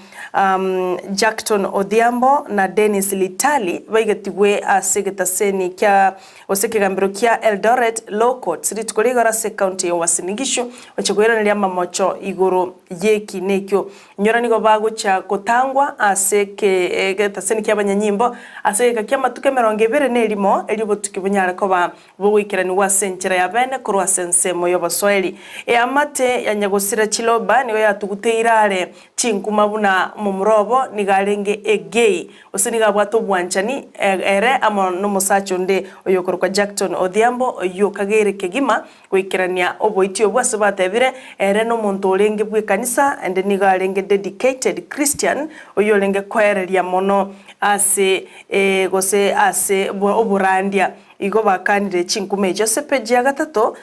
Jackton Odhiambo na Dennis Litali baigetigwe ase egetaseni kia gose ekegambero kia Eldoret Law Courts rituko rigoro ase ecounty ya Uasin Gishu gochia koiraneria amamocho igoro y'ekina ekio. Inyora nigo bagochia gotangwa ase egetaseni ki'abanyanyimbo ase egeka ki'amatuko 20 na erimo, erio obotuki bonyare koba bogoikeranigwa ase enchera ya bene korwa ase ensemo y'obosoeri. Eamate ya nyagosira Chiloba nigo yatuguteire are chinkuma buna momura obo nigo arenge egay, gose nigo abwate obwanchani ere amo nomosacha onde oyokorokwa Jackton Odhiambo oyio okageire kegima Goikerania oboiti obwo ase batebire, ere nomonto orenge bw'ekanisa, ende nigo arenge dedicated Christian, oyio orenge koereria mono ase gose ase oborandia. Igo bakanire chinkuma echio. Ase page ya gatato,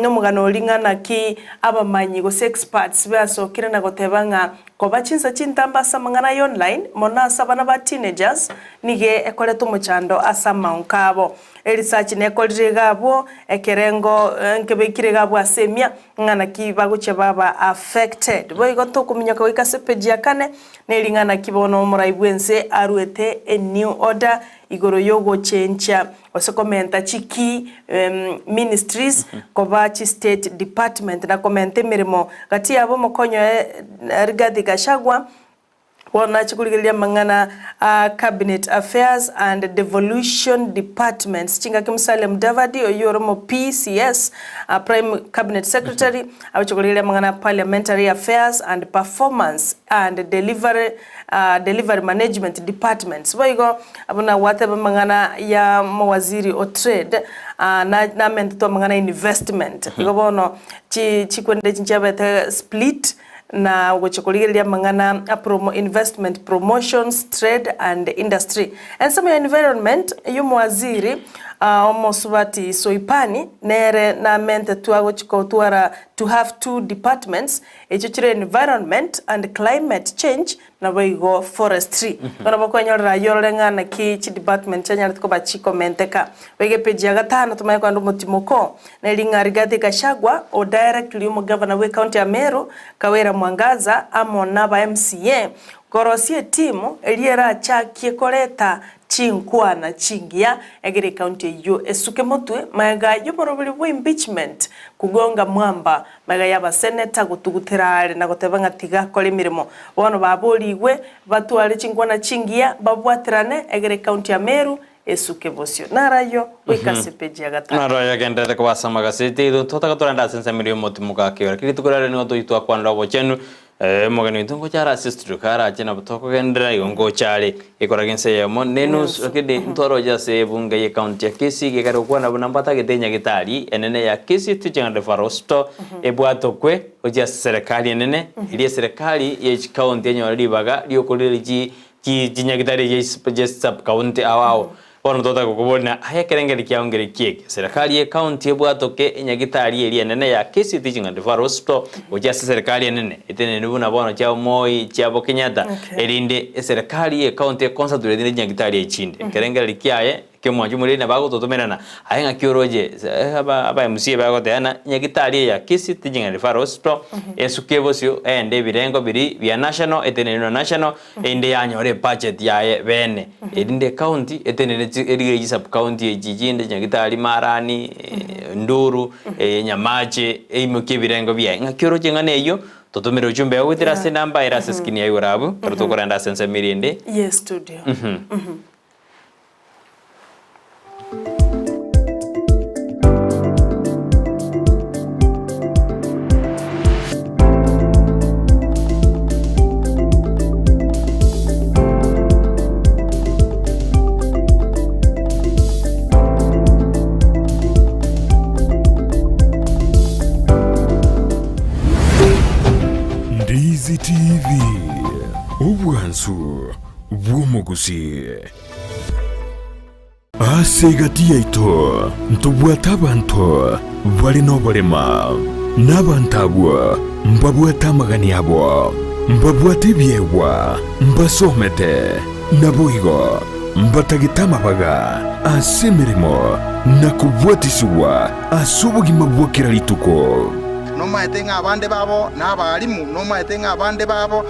nomogano oria ng'a naki abamanyi gose experts basokire na goteba ng'a koba chinsa chintambe ase amang'ana aya online, mono ase abana ba teenagers, nigo ekoreta omochando ase amaonko abo. Erisachi nekorire iga abwo, ekerengo nkebekire iga abwo ase emia, ng'a naki bagochia baba affected. Boigo tokominyoka goika ase page ya kane, neri ng'a naki bono omorai bw'ense aruete a new order igoro yogochenchia gose komenta chi key ministries koba chi state department na komenta emeremo gati yabo omokonyi oye Rigathi Gachagua. Bono nachia korigereria amang'ana a Cabinet Affairs and Devolution Departments chingaki Musalia Mudavadi oyio ore omo PCS, Prime Cabinet Secretary, agochia korigereria amang'ana a Parliamentary Affairs and Performance and Delivery Delivery Management Departments. Boigo buna gwateba amang'ana ya omowaziri o Trade namentetwe amang'ana ya Investment. Igo bono chikwende echi nchiabete split. Na gochia korigereria amang'ana a promo investment promotions, trade and industry. Ensemo ya environment y'omowaziri omosubati Soipani nere namentetwe agochia kotwara to have two departments echio chire environment and climate change Naboigo forestry. Igo nabo okwenyorera ayio orore ng'a naki chidepartment chianyarete koba chikomenteka. Boigo epage ya gatano tomanye kogenda omotimoko neri ng'a Rigathi Gachagua o directly omogavana bwe county ya Meru Kawira Mwangaza amo naba MCA korosia etimu eria erachakie koreta Chinkwana chingiya egere ekaunti eyio esuke motwe magega y'oboroberi bwa impeachment kugonga mwamba magega y'abaseneta gotugutera are na goteba ng'a tiga akore emeremo. Bono baborigwe batware chinkwana chingiya babwaterane egere ekaunti ya Meru esuke bosio. Naro ayio goika ase epeji ya gatano. Naro ayio agendererete koba ase amagaseti aito totaka torende ase ensemo eria y'omotimoka akeora. Kera rituko riaria nigo tochi twakwanera obochenu Omogeni oito ngocha are ase studio karache nabo tokogenderera igo ngocha are gekoraga ense eyemo nenusu lakini ntwaroche ase ebunge ye county ya Kisii gekare gokwana buna mbatagete enyagitari enene ya Kisii Teaching and Referral Hospital ebwatokwe gochia ase serikali enene eria eserikali ye chicounty enyore ribaga riokorire chi chinyagitari echi sub county ao ao. Bono totake gokoboria na aye ekerengerio kiao nkere ki eke? Serikali ye county ebwatoke enyagitari eria enene ya Kisii Teaching and Referral Hospital gochia ase serikali enene etenenwe buna bono chia Moi chiabo Kenyatta Okay. erinde eserikali ye county econcentrate ne chinyagitari echinde. Ekerengererio kiaye ekiomwancho omoriri nabo agototomerana aye ng'aki oroche aba aba MCA bagoteba ng'a nyagitari eye ya Kisii Teaching and Referral Hospital esuke bosio eyende ebirengo biria bia national etenenwe na national Erinde yanyore ebudget yaye bene, erinde ecounty etenene chi erigere chi sub county echi chinde Nyagitari, Marani, Nduru, Nyamache, eimokie ebirengo biaye. Ng'aki oroche ng'a neyio, totomere ojumbe yao goetera ase enamba ere ase screen ya igoro abwo, ekero tokorenda ase ensemo eria ende. Ye studio. bw'omogusii. Ase egati yaito ntobwate abanto bare noborema, na abanto abwo mbabwate amagani abo, mbabwate ebiegwa, mbasomete, naboigo mbatagete amabaga ase emeremo na kobwatisigwa ase obogima bwa kera rituko. Nomaete ng'a abande babo nabarimu, nomaete ng'a abande babo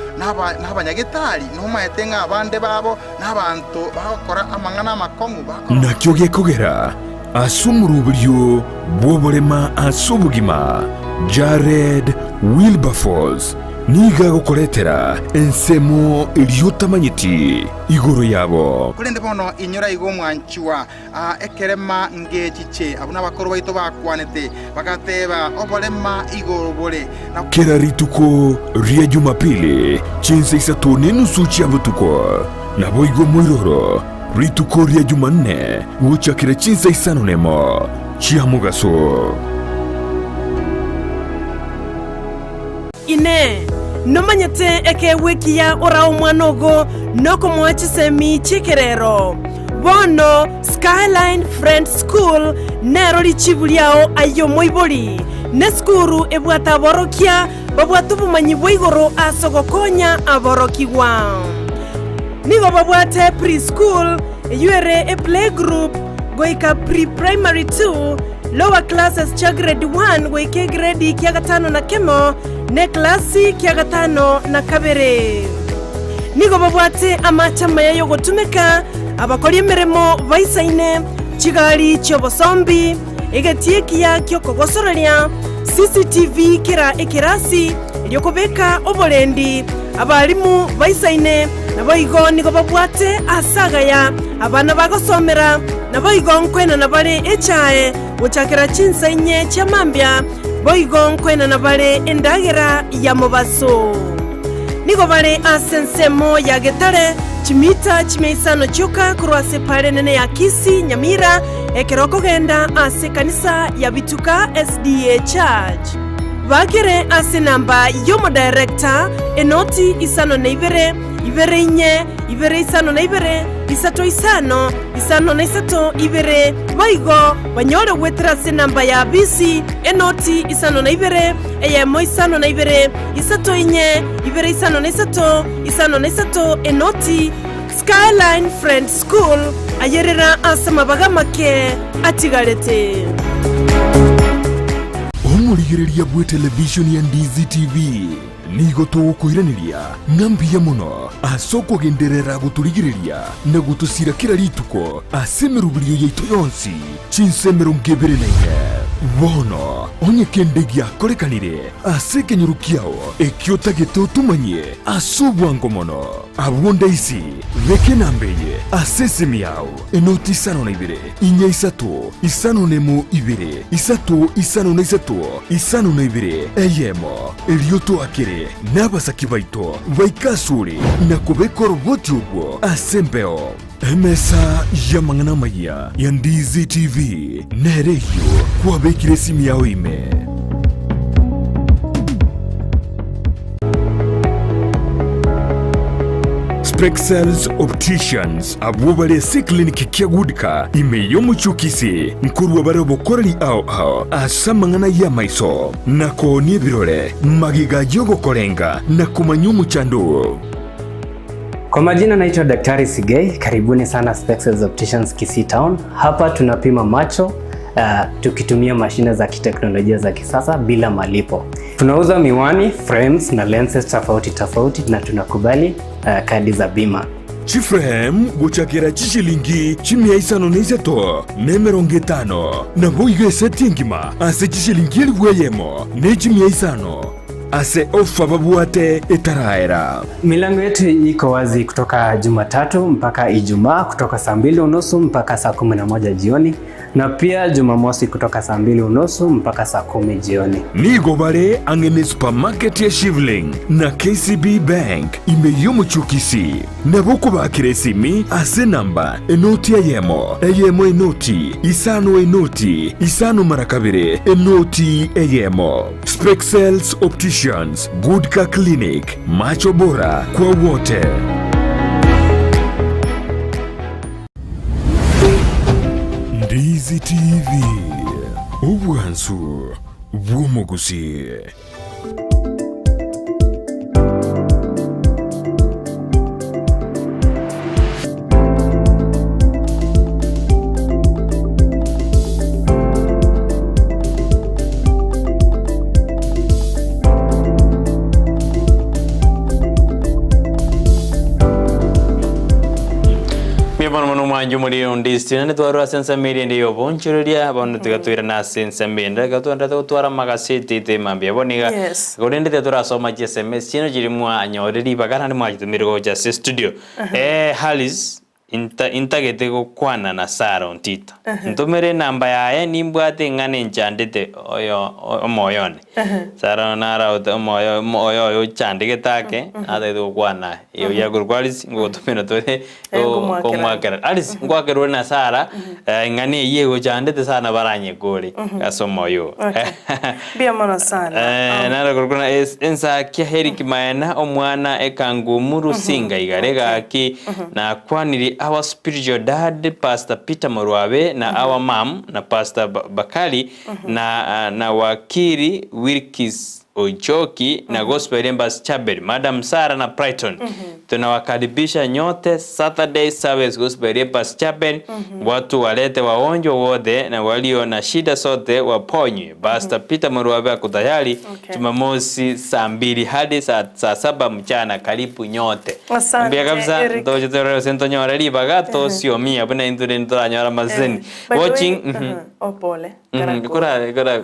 nabanyagetari, nomaete ng'a abande babo nabanto bagokora amang'ana amakong'u, bakora. Nakio gekogera ase omoroberio bw'oborema ase obogima, Jared Wilberforce nigo agokoretera ensemo eria otamanyeti igoro yabo. Korende bono inyora igo omwanchwa, Aa ekerema ngechiche, abwo nabakoro baito bakwanete, bagateeba, Oborema igoro bore. Na. Kera rituko ria Jumapili chinsa isato nenusu chia botuko, naboigo moiroro rituko ria Jumanne gochakera chinsa isano nemo chia mogaso. Inee! Nomanyete ekeegwa ekiya orae omwana ogo nokomoa chisemi chi'ekerero? Bono Skyline Friends School nero richibu riao aye omoibori. Nesukuru ebwate aborokia babwate obomanyi bwa igoro ase ogokonya aborokigwa. Nigo babwate pre-school eyio ere eplaygroup goika pre-primary 2, Lower classes chia grade 1 goika egredi kia gatano na kemo, na eklasi kia gatano na kabere. Nigo babwate amache amaya y'ogotumeka, abakori emeremo baisaine, chigari chi'obosombi, egetii ekiya ki'okogosoreria, CCTV kera ekerasi, erio kobeka oborendi, abalimu baisaine, naboigo nigo babwate aase agaya abana bagosomera, naboigo nkoenana bare echae gochakera chinsa inye chia mambia, boigo nkoenana bare endagera ya mobaso. Nigo bare ase ensemo ya Getare, chimita chimia isano chioka korwa ase epaara enene ya Kisii, Nyamira, ekero okogenda ase ekanisa ya Bituka SDA Church. Bakere ase enamba y'omodirector, enoti isano na ibere, ibere inye, ibere isano na ibere, isato isano, isano na isato, ibere. Boigo banyore goetera ase enamba ya bisi, enoti isano na ibere, eyemo isano na ibere, isato inye, ibere isano na isato, isano na isato, enoti. Skyline Friends School, ayerera ase amabaga amake atigarete. Omorigereria bw'etelevishoni ya Ndizi TV nigo togokoiraneria ng'a mbuya mono ase okogenderera gotorigereria na gotosira kera rituko ase emeroberio yaito yonsi chinsa 24. Bono onye kende giakorekanire ase ekenyoro kiao ekio otagete otomanyie ase obwango mono, abwo ndaisi beka enamba eye ase esimi yao, enoti isano na ibere, inya isato, isano nemo ibere, isato isano na isato, isano na ibere, eyemo, erio toakere nabasaki baito baike asore na kobeka oroboti orwo ase embeo. Emesa y'amang'ana amayia ya Ndizi TV nere eyio kwabekire esimi yao ime. Spexels Opticians abwo bare ase eclinic kia Goodcar ime y'omochie o Kisii nkorua bare obokoreri ao ao ase amang'ana y'amaiso na koonia ebirore magega y'ogokorenga na komanya omochando oo. Kwa majina naitwa Daktari Sigei, karibuni sana Spexels Opticians Kisii Town. Hapa tunapima macho uh, tukitumia mashine za kiteknolojia za kisasa bila malipo. Tunauza miwani, frames na lenses tofauti tofauti na tunakubali uh, kadi za bima. Chiframe gochakera chishilingi chimia isano na isato na emerongo etano, naboigo eseti engima ase chishilingi elifu eyemo ne chimia isano. Ase ofa babwate etaraera. Milango yetu iko wazi kutoka Jumatatu mpaka Ijumaa kutoka saa mbili unusu mpaka saa 11 jioni na pia Jumamosi kutoka saa mbili unusu mpaka saa 10 jioni. Nigo bare ang'e ne supermarket ya Shivling na KCB Bank ime y'omochie o Kisii. Nabo okobakera esimi ase enamba enoti eyemo, eyemo enoti, isano enoti, isano mara kabere, enoti eyemo. Spexels Opticians, Good Car Clinic, macho bora kwa wote. Ndizi TV, obwansu bw'omogusii. Mbuya mono mono omwancho omoriri onde ase naende twarure ase ensemo eria ende y'obonchoreria, bono tiga toirane ase ensemo ende, ekero twaenderete gotwara amagaseti aito emambia bono iga, Yes. korende tiga torasoma chi sms chiaino chiria mwanyorire ribaga naende mwachitumire gocha ase estudio. Harris, inta intagete gokwana na Sarah Ontita, ntomere enamba yaye nimbwate eng'ana enchandete oyo omoyo one. Sarah naro omoyo oyo oyo ochandegete ake, natagete gokwana aye. Eyo yakorokwa Alice ngogotomera tore Nkomwakera. komwakera. Alice ngwakerwa ore na Sarah eng'ana eyio egochandete sana baranyekore ase omoyo oo. Okay. Mbuya mono sana. Naro korokwa na Ensakia Herick Maena omwana ekangumu Rusinga igare gaki nakwaniri our spiritual dad Pastor Peter Morwabe na our mum na Pastor Bakari na na Wakiri Wilkis Ochoki na Gospel Embassy Chapel, Madam Sarah na Brighton. Tunawakaribisha nyote Saturday service Gospel Embassy Chapel. Watu walete wagonjwa wote na walio na shida zote waponywe. Pastor Peter Murwabe ako tayari Jumamosi saa mbili hadi saa, saa saba mchana. Karibu nyote. Asante, Mbuya kabisa Eric. ntoche torore gose ntonyore ribaga tosiomia buna intwe rende toranyore amaseseni. By the way, Watching, mhm. oh, pole. Kora, kora.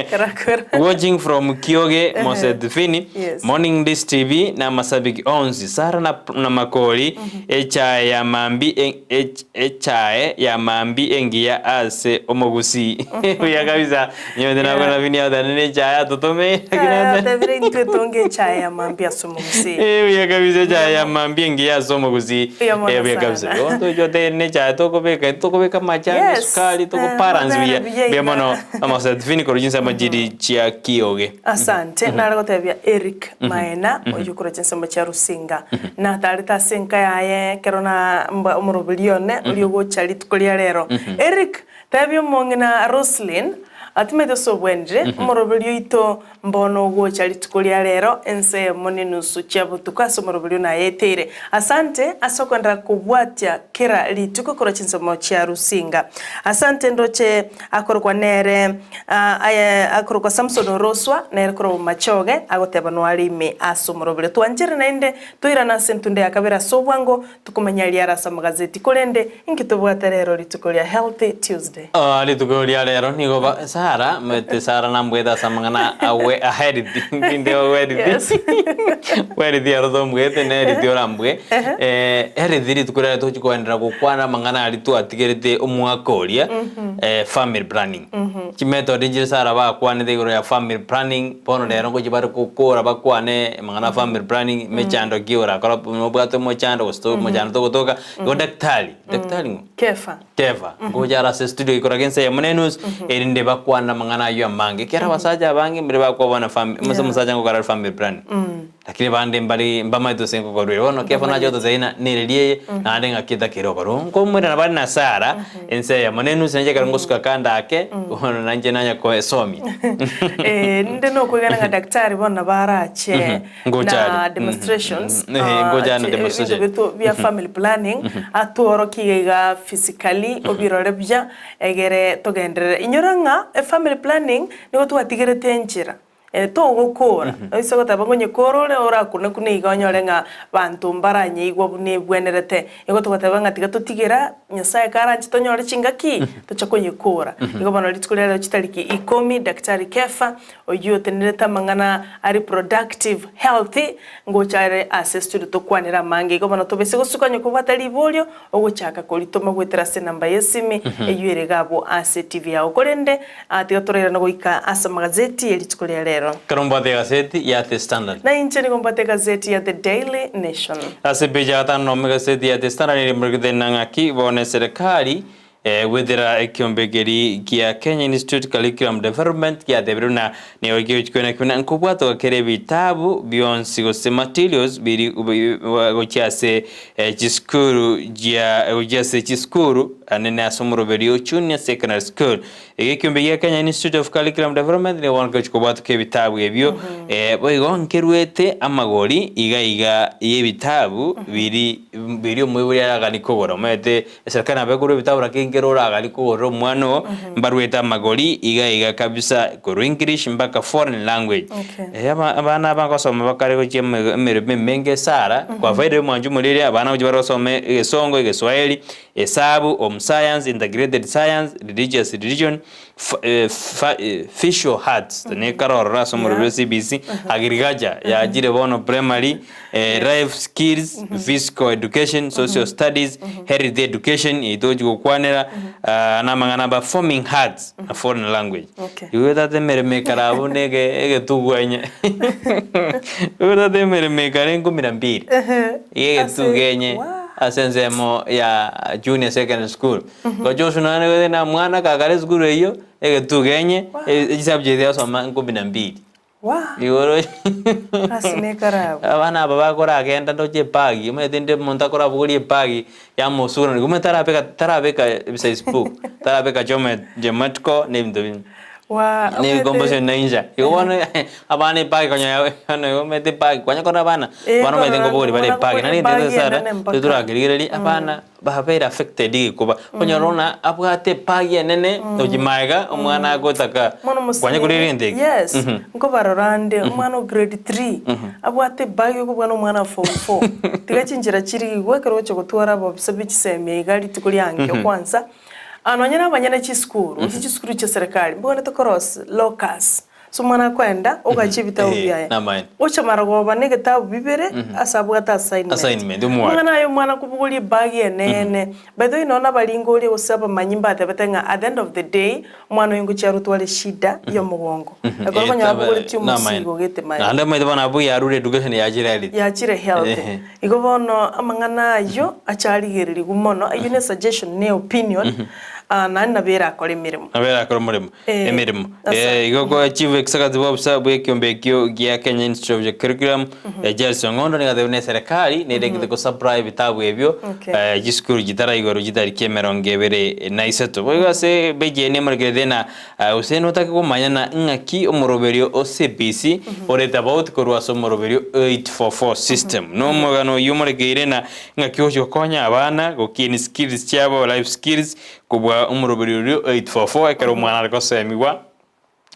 Karakora. Watching from Kioge Mosetvini Yes. Morning This TV na masabiki onsi Sara na, na Makori echae ya mambi en- ech- echae ya mambi engiya ase omogusi buya kabisa nyote nabona bini athane ne echae atotome Tebire intwe tonge echae ya mambi ase omogusi. buya kabisa echae ya mambi engiya ase omogusi Buya mono buya sana. kabisa Bono toche ne echae tokobeka tokobeka amachani Yes. esukari tokobalance Mabere buya buya buya iga. mono Amosetvini korwa chinsemo chiri chia Kioge. Asante, nare gotebia Eric Maena oyio korwa chinsemo chia Rusinga natarete ase enka yaye ekero na mba omoroberi one oria ogocha rituko ria rero. Eric, tebia omong'ina Roslyn atimete ase obwendire omoroberi oito mbono ogocha rituko ria rero ense eyemo ne enusu chia botuko ase omoroberi one ayeteire. Asante ase okoenderera kobwatia kera rituko korwa chinsemo chia Rusinga. Asante ndoche akorokwa nere aye akorokwa Samson Oroswa nere korwa Bomachoge agoteba noare ime ase omoroberi. Twanchire naende toirane ase entunda ya kabere ase obwango tokomanya riare ase amagazeti korende inki tobwate rero rituko ria Healthy Tuesday. Rituko ria rero nigo ba Sarah maete Sarah nambwete ase amang'ana awe a health ntinde o health Yes. health aro tombwete ne health orambwe health rituko riaye tochi koenderera gokwana amang'ana aria twatigerete omwaka oria family planning. Chimethod nchire Sarah bakwanete igoro ya family planning bono rero ngochia bare gokora bakwane amang'ana a family planning mechando ki orakora nobwate omochando gose to omochando togotoka igo daktari daktari ng'o? Kefa. Kefa, ngocha are ase studio ikora gense eyemo na enusu, erinde bakwane amang'ana ayio amange. Ekiagera abasacha abange mbare bakwabana fami ase omosacha ngokora are family planning. Lakini bande mbare mbamaete gose ngokorwa ere. Bono Kefa nache gototebia ng'a nereri eye, naende ng'aki etakeri okorwa. Nkomoirana bare na Sarah, ense eyemo na enusu nainche ekero ngosuka kando ake, bono nainche nanya koesomia. Ninde nokoigana ng'a daktari bono nabo arache Ngocha na are. demonstrations Mhm. Ngocha are na demonstration. ebinto bia family planning atworokie iga iga physically obirore buya egere togenderere. Inyora ng'a efamily planning nigo twatigerete enchera togokora oise goteba ng'a onye kore ore orakune kune iga onyore ng'a banto mbaranyeigwa buna ebwenerete. Igo togoteba ng'a tiga totigera Nyasaye karanche tonyore chingaki toche koyekora. Igo bono rituko ria rero chitariki ikomi Daktari Kefa Oyio otenerete amang'ana a reproductive health ngocha are ase estudio tokwanere amange igo bono tobese gosuka onye kobwata riborio ogochaka koritoma goetera ase enamba yesimi eyio ere iga abwo ase TV yao korende tiga torairane goika ase amagazeti ye rituko ria rero. Ekero mbwate egazeti ya The Standard. Na inche nigo mbwate egazeti ya The Daily Nation. Ase epeji ya gatano nomo egazeti ya The Standard nigo emorikete ng'a ng'aki bono eserekari. Goetera ekiombe keria kia Kenya Institute Curriculum Development giatebire buna nigo kegochia koina buna nkobwatoka kere ebitabu bionsi gose materials biri gochia ase chisukuru chia gochia ase chisukuru anene ase omoroberio o Junior Secondary School. Iga ekiombe gia Kenya Institute of Curriculum Development nigo bono kegochia kobwatoka ebitabu ebio boigo nkeruete amagori iga iga y'ebitabu biri biri omoibori araganie kogora omanyete Eserikari nabo ekorua ebitabu lakini nkere oragari kogorera omwana oo, mbaruete amagori iga iga kabisa korwa English mpaka foreign language. Okay. Eh, aba- abana aba ngosoma bakare gochia eme- emeremo emenge esara, kwa faida ya omwancho omoriri abana gochia bare gosoma egesongo, egeswahili, esabu, home science, integrated science, religious religion, Visual arts nekare ororo ase omorero bwa CBC, agriculture yachire bono primary, life skills, physical education, social studies, health education eywo togochi gokwanera, na amang'ana aba performing arts na foreign language. Okay. Igo tata emeremo ekare abwo na ege egetugwanya igo tata emeremo ekare nkumi na mbili, iga egetugo enye ase ensemo ya junior secondary school. Gocha osunane gose na mwana kakare esukuru eyio, egetugo enye, chisubject asoma nkumi na mbili. Igoro abana aba bakoragenda ndoche ebag, omanyete inde omonto akorabogoria ebag yamosura omanyete tarabeka tarabeka exercise book, tarabeka geometrical na ebinto binde. Na ebikombe ase naincha. Igo bono abana ebag konya bono igo omanyete ebag kwanya korora abana, abana omanyete nkobogoria bare ebag. Nari gento sana torakerigereria abana. Babeire affected gekoba onyore ng'a abwate epagi enene gochia magega omwana agotaka Omwana kwanya korwa omosinini egento eke. yes nkobarora ande omwana o grade 3 abwate ebagi okobua na omwana form 4 tiga chinchera chirigwe ekero ogochia gotwara abobisa be chisemi iga rituko riankio kwanza nonye na abanyene chisukuru gose chisukuru chia serikali mbwenerete korosia lockers Ase omwana akoenda, ogache ebitabu Eh, biaye. namaene. Gocha marogoba na egetabu bibere ase abwate assignment. Assignment, omwaka. Omwana aye omwana kobogoria ebag enene. By the way nonya nabaringoria gose abamanyi mbatebete ng'a at the end of the day, omwana oyo ngochia arotware eshida ya omogongo. Ekero okonyora abogoretie omosigo gete maega. Naende omanyete bono abwo yarure education yachire health. Yachire health. Ehe. Igo bono amang'ana ayio ache arigererigwe mono, eyio ne suggestion ne opinion, naende nabo erakore emeremo. Nabo erakore omoremo. Eh, Emeremo. asa. Eh, igo ko Chief Executive Officer bw'ekiombe ekio gia Kenya Institute of Curriculum, eh, Charles Ong'ondo nigo atebire buna eserekari neregete gosupply ebitabu ebio Okay. eh, chisukuru chitaraigorwa chitariki emerongo ebere na isato. Boigo ase page eye nemorekerete na ah, gose notake komanya na ng'aki omoroberio o CBC ore tofauti korwa ase omoroberio 844 system. Na omogano oyio omorekeire na ng'aki ogochi gokonya abana gokinia skills chiabo, life skills, Kobua omoroberio oria 844 ekero omwana are gosemigwa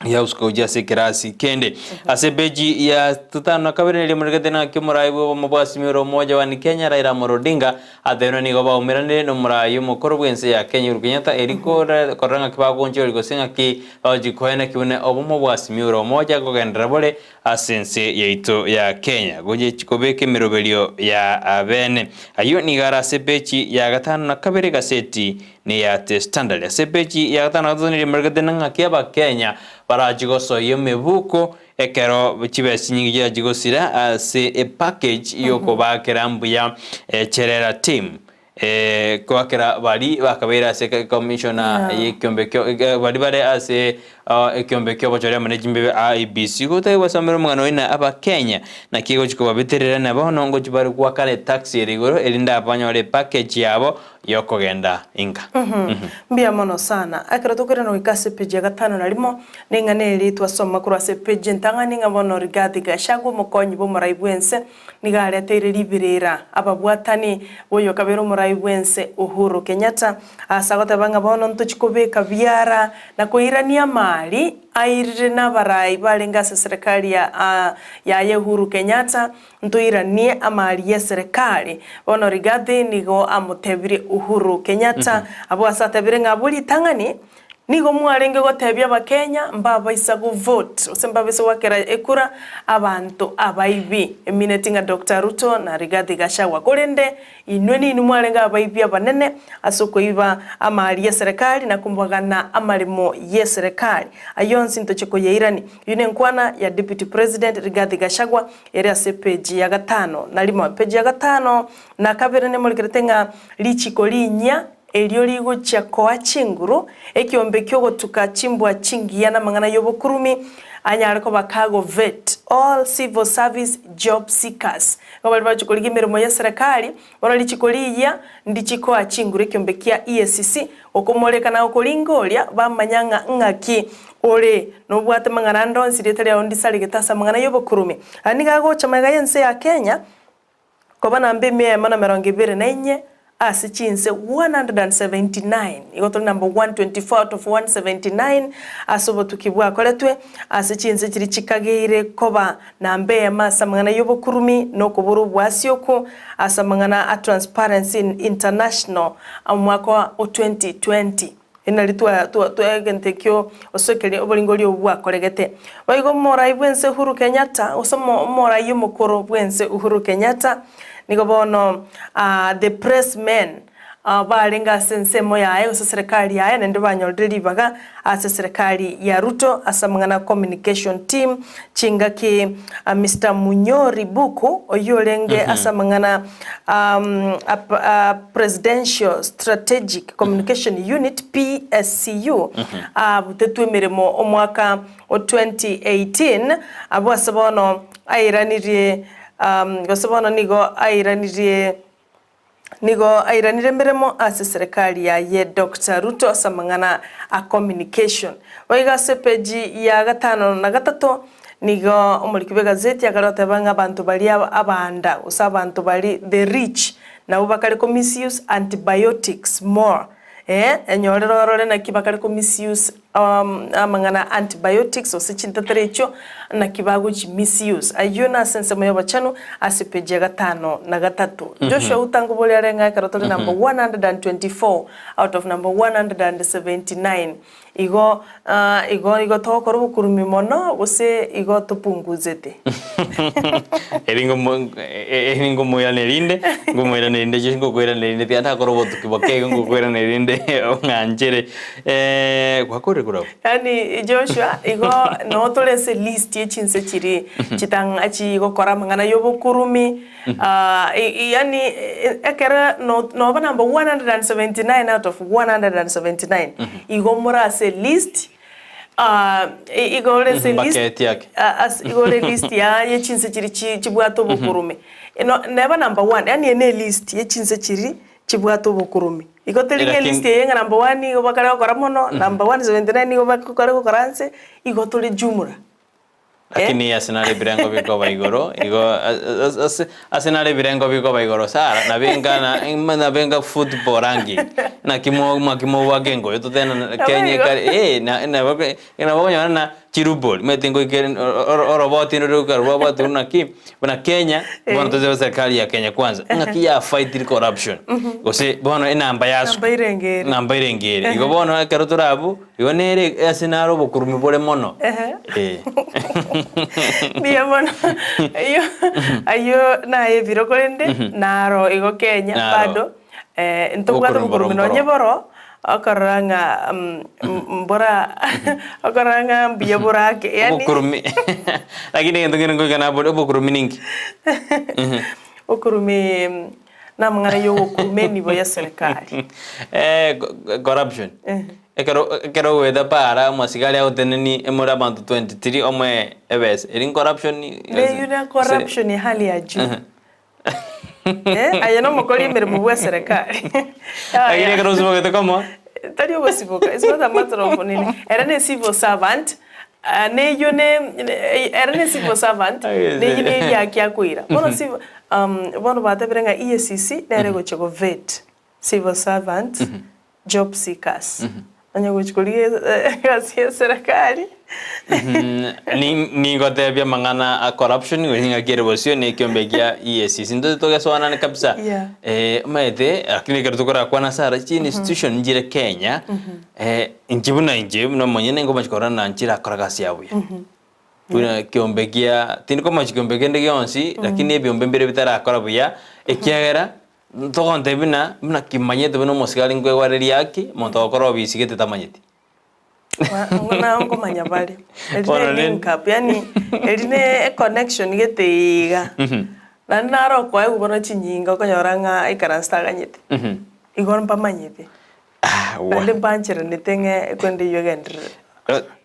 yausuka gochia ase ekerasi kende. Ase epeji ya tano na kabere neria moregete naki omorai bw'obomo bwa Azimio la Umoja One Kenya Raila Amolo Odinga atebirie nigo baumeranire nomorai omokoro bw'ense ya Kenya Uhuru Kenyatta eri korora ng'aki bagoonchoria gose ng'aki bagochia koeneki buna obomo bwa Azimio la Umoja kogenderera bore ase ense yaito ya Kenya gochia kobeka emeroberio ya abene. Ayio nigo are ase epeji ya gatano na kabere egaseti neya The Standard. Ase epeji ya gatano na gatato nigo emeregete ng'aki abakenya barachi gosoyia emebuko ekero chibesa chinyinge chirachi gosira ase epackage yokobakera mbuya Cherera team. Koakera baria bakabeire ase ekomishona y'ekiombe kio baria bare ase ekiombe ki'obochori amo ne chimbebe IEBC. Gotari gwasomera omogano oino Abakenya naki egochi kobabeterera na bono ngochi bare goakana etaxi ere igoro erinde abanyore epackage yabo yokogenda inka. Mbuya mono sana. Ekero tokoirana goika ase epeji ya gatano na rimo, ning'ana eri twasoma korwa ase epeji entang'ani ng'a bono Rigathi Gachagua omokonyi bw'omorai bw'ense Nigo areteire riberera ababwatani b'oyokabere omorai bw'ense Uhuru Kenyatta ase agoteba ng'a bono ntochi kobeka biara na koirania amari airire nabarai barenge ase serikali ya yaye Uhuru Kenyatta ntoiranie amari y'eserekari. Bono Rigathi nigo amotebirie Uhuru Kenyatta abwo ase atebire ng'a abwo ritang'ani Nigo mwarenge gotebia Abakenya mbabaisa go vote gose mbabaisa goakera ekura abanto abaibi, emineti ng'a Doctor Ruto na Rigathi Gachagua. Korende inwe ninwe mwarenge abaibi abanene ase okoiba amari y'eserekari na kobagana amaremo y'eserekari. Ayio onsi ntoche koyairani. Eyio nenkwana ya Deputy President Rigathi Gachagua ere ase epeji ya gatano na rimo. Epeji ya gatano na kabere nemorekerete ng'a richiko rinyia. erio rigochia koa chinguru ekiombe ki'ogotuka chimbwa chingiya namang'ana y'obokurumi, anyare koba kago-vet all civil service job seekers. Igo baria bagochia korigia emeremo y'eserekari, bono richiko riiyia ndichi koa chinguru ekiombe kia EACC, gokomoreka na gokoringa oria, bamanya ng'a ng'aki ore nobwate mang'ana ande onsi rieta riao ndisaregete ase amang'ana y'obokurumi. Aya nigo agocha magega y'ense ya Kenya, Koba namba emia eyemo na emerongo ebere na enye ase chinse 179, igo tore number 124 out of 179 ase obotuki bwakoretwe ase chinse chiria chikageire koba namba eyemo ase amang'ana y'obokurumi na okobora oboasi okwo ase amang'ana a Transparency International omwaka o 2020. Eri nario twa twa twa egento ekio gose ekeria oboringoria obwo bwakoregete. Boigo omorai bw'ense Uhuru Kenyatta, gose omo omorai omokoro bw'ense Uhuru Kenyatta, nigo bono the press men barenge ase ensemo yaye gose eserekari yaye naende banyorire ribaga ase eserekari ya Ruto ase amang'ana a communication team chingaki Mister Munyori Buku oyio orenge ase amang'ana a Presidential Strategic Communication Unit, PSCU, abutetwe emeremo omwaka o 2018, abwo ase bono airanirie gose bono nigo airanirie nigo airanire emeremo ase eserekari yaye Doctor Ruto ase amang'ana a communication. Boigo ase epeji ya gatano na gatato nigo omoriki bw'egazeti akare goteba ng'a abanto baria abanda gose abanto baria the rich nabwo bakare ko misuse antibiotics more eh enyorere orore naki bakare ko misuse amang'ana a antibiotics gose chintetera echio naki bagochi misuse. Ayio nase ensemo y'obochenu ase epeji ya gatano na gatato. Joshua Utango boria are ng'a ekero tore number 124 out of number 179 Igo, igo igo togokora obokurumi mono, gose igo topunguzete? Eri ngomo- eri ngomoirania rinde, ngomoirania rinde Josh ngokoirania rinde tiga ndakore obotuki boke igo ngokoirania rinde ong'anchere gwakorire korwa abwo? Yaani Joshua, igo noo tore ase list ye chinse chiria chitang'a chigokora amang'ana ya obokurumi, yaani ekero noba number 179 out of 179, igo more ase list, igo ore ase list, Bucket yake. ase igo ore list ya ye chinse chiria chi chibwate obokurumi. Neba number one, yaani eye ne elist ye chinse chiria chibwate obokurumi. Igo teri ng'a Lakini- elist eye ng'a number one nigo bakare gokora mono, number 179 nigo bakare gokora nse, igo tore jumla. Lakini ase nare ebirengo bikoba igoro, igo ase ase nare ebirengo bikoba igoro Sara, nabenga na nabenga football ranking. Naki mo naki mobwake engoyo totena Kenya ekare eh na nabo nabo okonyora na chirubori omanyete ngoika oroboti rore rokare rwabwatwa naki, buna Kenya, bono toche serikali ya Kenya kwanza, ng'aki ya fightiri corruption, gose bono enamba yasuka, Namba irenge ere. namba irenge ere. Igo bono ekero tore abwo. Igo nere ase naro obokurumi bore mono. Ehe. Eh. Mbuya mono. Ayio ayio naye ebiro korende naro igo Kenya Naro. bado eh, ntobwate Obokurumi obokurumi boro nonye mboro. boro okorora ng'a mm, mbora okorora ng'a mbuya borake yaani Obokurumi. Lakini egento kende ngoika nabore obokurumi ninki? Obokurumi Namang'ana y'ogokuruma enibo ya serikali. Eh, corruption. Ekero ekero ogoeta para omosigari agoteneni emore abanto 23 omoe ebesa eri ncorruption Neyio ne corruption ya hali ya juu. Eh, aye nomokori emeremo bwa eserekari. Lakini ekero osibogete komo Tari ogosiboka, it's not a matter of nini. Ere ne civil servant, ah, neyio ne ere ne civil servant, neyio ne eriaki akoira. Bono civil um, bono batebire ng'a EACC nere egochia go vet civil servants, job seekers. Onye gochia korigia egasi ya eserekari. Ningotebia amang'ana a corruption gose ng'aki ere bosio na ekiombe kia EACC. Ntoche togesoanane kabisa. Yeah. Omanyete, lakini ekero tokorakwana ase ara chi institution nchire Kenya, inche buna inche buna omonyene nkomachi korora na nchirakora gasi ya buya. Buna ekiombe kia, tindi komachi kiombe kende gionsi, lakini ebiombe mbire bitarakora buya, ekiagera ntogontebia buna, buna kimanyete buna omosigari nkoegwareria haki, omonto ogokora obisi gete tamanyeti. Nabo nkomanya bare. Eri Bono ne rende- link up, yaani eri ne econnection gete iga. Naende naro okoegwa bono chinyinga okonyora ng'a aikaransete aganyete. Igo mbamanyete. Naende mbancheranete ng'a ekwende eyio egenderere.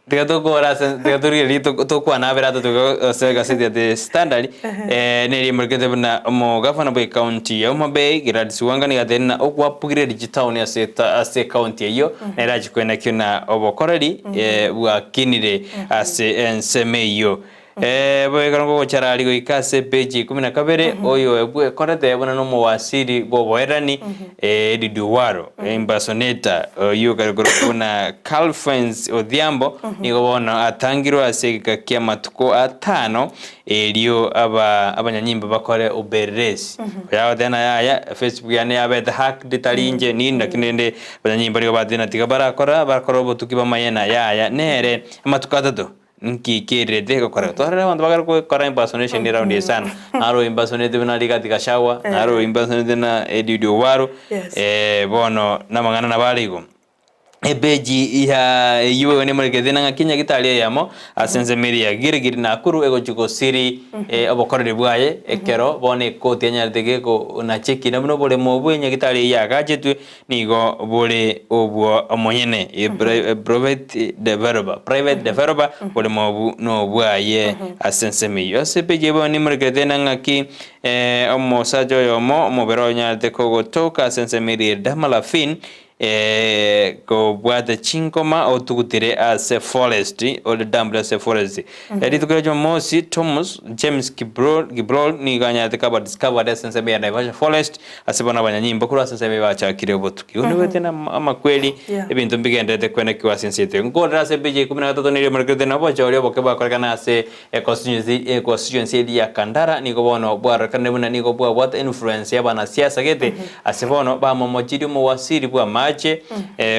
Tiga tokore ase tiga torigererie tokwane abere atato iga ase egaseti ya The Standard, neri emorekete buna omogavana bwe ecounty ya Homa Bay, Gladys Wanga nigo atebire buna okoapgrade chitown ase ase ecounty eyio nere achi koenekio na obokoreri bwakinire ase ensemo eyio. Boigo ngogochara aria goika ase epeji ya ikomi na kabere, oyo bwekorete buna nomowasiri bw'oboerani, Eliud Owalo, impersonator, oyio okare korokwa buna Calphens Odhiambo, nigo bono atangirwe ase egeka ki'amatuko atano, erio aba abanyanyimbo bakore upelelezi. Oyo agoteba ng'a yaya, Facebook yane yabete hacked tari inche nini, lakini rende abanyanyimbo nigo batebire ng'a tiga barakora, bakore obotuki bamanye ng'a yaya nere amatuko atato. Nki kererete gokora? Twarora abanto bagare gokora impersonation round eye sana. Naro impersonate buna Rigathi Gachagua, naro impersonate na Eliud Owalo, Yes. eh, bono namang'ana nabo are igo. Epeji ya eyio boigo nemorekete na ng'aki nyagetari eyemo ase ensemo eria ya Gilgil Nakuru egochia gosiri eh, obokoreri bwaye ekero bono ekoti enyarete geko nachekina buna oboremo obwo enyagetari eyio yagachetwe Nigo bore obwo omonyene, a private developer, private developer, oboremo obwo nobwaye ase ensemo eyio. Ase epeji eye bono nimorekerete na ng'aki omosacha oyomo omobere onyarete kogotoka ase ensemo eria Eldama Ravine, kobwate chinkoma otugutire ase forest, ore dumped ase forest. Rituko ria Jumamosi, Thomas James Kibrol nigo anyarete koba discovered ase ensemo ya Naivasha Forest, Ase bono abanyanyimbo korwa ase ensemo eye bachakire obotuki. Igo nigo tena amakweri, Yeah. ebinto mbigendererete kwenekigwa ase ense yaito. Nkorera ase epeji ya ikomi na gatato neria omorekerete na obochori oboke bwakorekana ase econstituency econstituency eria ya Kandara nigo bono bwarorekanire buna nigo bwabwate influence y'abanasiasa gete ase bono bamomochirie omowasiri bw'amache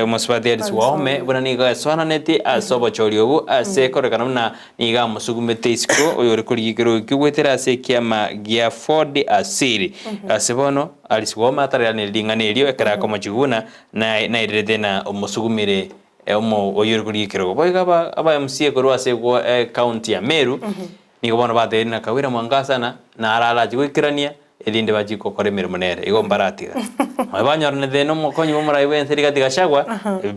omosubati Alice Wahome buna nigo esoananetie ase obochori obwo ase kororekana buna Nigo amosugumete isiko oyore korigia ekerogo ekio goetera ase ekiama gia Ford Asiri. Ase bono Alice Woma atarairaneri ring'ana erio ekero akomochigwa buna nairerete na omosugumire omo oyore korigia ekerogo. Boigo aba aba MCA korwa ase ecounty ya Meru nigo bono batebirie na Kawira Mwangaza na naro arache goikerania erinde bachie gokora emeremo nere, igo mbaratiga. Nonya banyoranete nomokonyi bw'omorai bw'ense Rigathi Gachagua,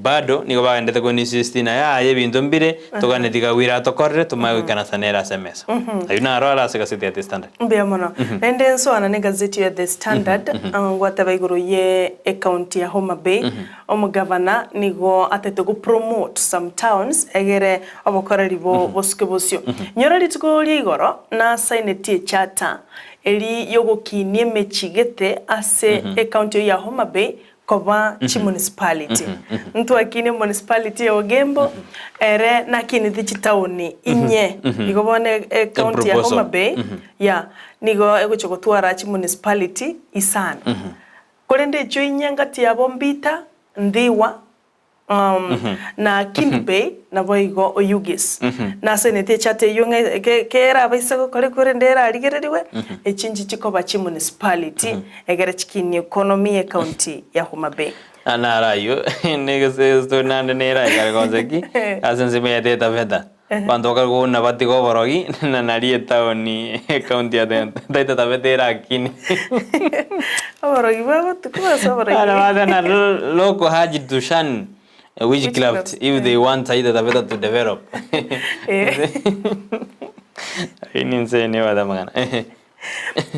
bado nigo bagenderete koinsist ng'a yaya ebinto mbire, toganetie Kagwira atokorere tomanye goikanasa nere ase emesa. Ayio naro are ase egazeti ya The Standard. Mbuya mono. Naende nsoana na egazeti ya The Standard, ngwateba igoro ye ecounty ya Homa Bay, omogavana nigo atete go promote some towns egere obokoreri bo bosuke bosio. Nyora rituko ria igoro nasainetie echarter Eri y'ogokiinia emechie gete ase ecounty eyio ya Homa Bay koba chimunicipality. Ntwakiinie municipality ya Ogembo, ere nakiinete chitaoni inye. Igo bono ecounty ya Homa Bay yeah, nigo egochia gotwara chimunicipality isano. Korende echio inye ngati yabo Mbita, Ndhiwa, na Kendu Bay, naboigo Oyugis. Naseneti echate eyio ng'a ke- kerabaise gokora korende erarigererigwe, echi nchichi koba chimunicipality, egere chikinie economy ye county ya Homa Bay. Na naro ayio, negesesto naende nere aikare gose ki, ase ensemo ya Taita Taveta. Abanto bakare kobuna batige oborogi, na nario etaoni, ecounty ya Taita Taveta erakine. Oborogi bwa botuko gose oborogi Abana batana local Haji to shun witchcraft if they want Taita Taveta to develop. Eyio ninse eye nebwate amang'ana.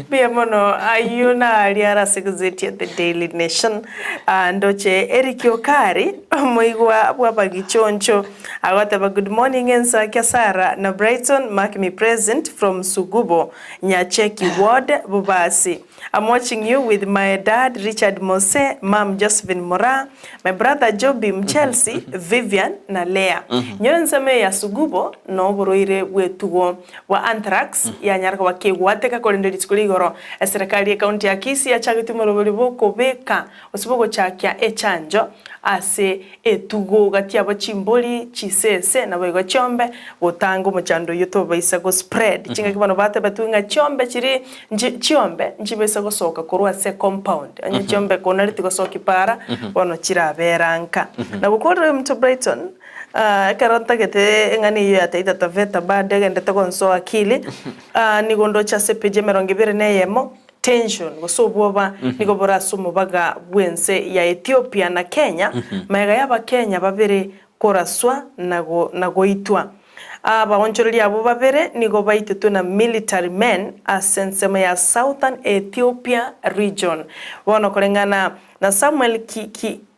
Mbuya mono ayio naria are ase egazeti ya The Daily Nation. Ah, ndoche Eric Okari omoigwa bw'abagichoncho agoteba good morning Ensaki Sarah na Brighton mark me present from Sugubo Nyacheki ward Bobasi I'm watching you with my dad Richard Mose, mum Josephine Moraa, my brother Joby Mchelsea, Vivian na Leah. Nyore ensemo eye ya Sugubo noborwaire bw'etugo bwa anthrax yanyara koba kegwateka korende rituko ria igoro eserekari y'ecounty ya Kisii yachagetie omoroberi bw'okobeka gose bw'ogochakia echanjo ase etugo gati yabo chimbori, chisese naboigo chiombe gotanga omochando oyio tobaisa go spread. Chingaki bono batebetwe ng'a chiombe chiri nchi chiombe nchibaisa gosoka korwa ase ecompound onye chiombe konareti gosokia para bono chirabera nka. Na gokorera oyominto Brighton Ekero ntagete eng'ana eyio ya Taita Taveta bado egendete gonsoa akili, nigo ndoche ase epeji emerongo ebere na eyemo. Tension gose obwoba nigo bore ase omobaga bw'ense ya Ethiopia na Kenya magega y'Abakenya babere koraswa na goitwa. Abaonchoreria abwo babere nigo baitetwe na military men ase ensemo ya Southern Ethiopia region. Bono koreng'ana na Samuel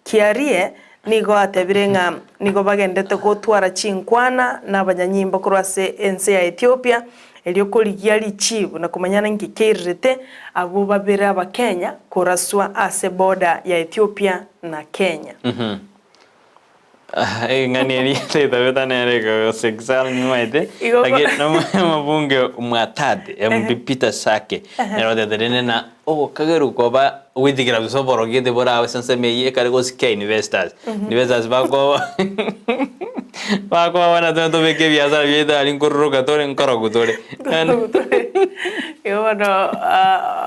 Kiarie nigo atebire ng'a nigo bagendete gotwara chinkwana nabanyanyimbo korwa ase ense ya Ethiopia erio korigia richibu na komanyana inki keirirete abwo babere Abakenya koraswa ase border ya Ethiopia na Kenya. Eng'ani eria etatabete nere egosekisa nimaete Igo bo- lakini nomobunge Mwatate MP Peter Sake nere otebete rende na ogokagerwa koba goitikera gose oborogete borabe ase ensemo eyio ekare gosikia investors. Investors bakoba bakoba bono tobwenerete tobeke ebiasara biaito aria nkororoka tore nkorogu tore. Igo bono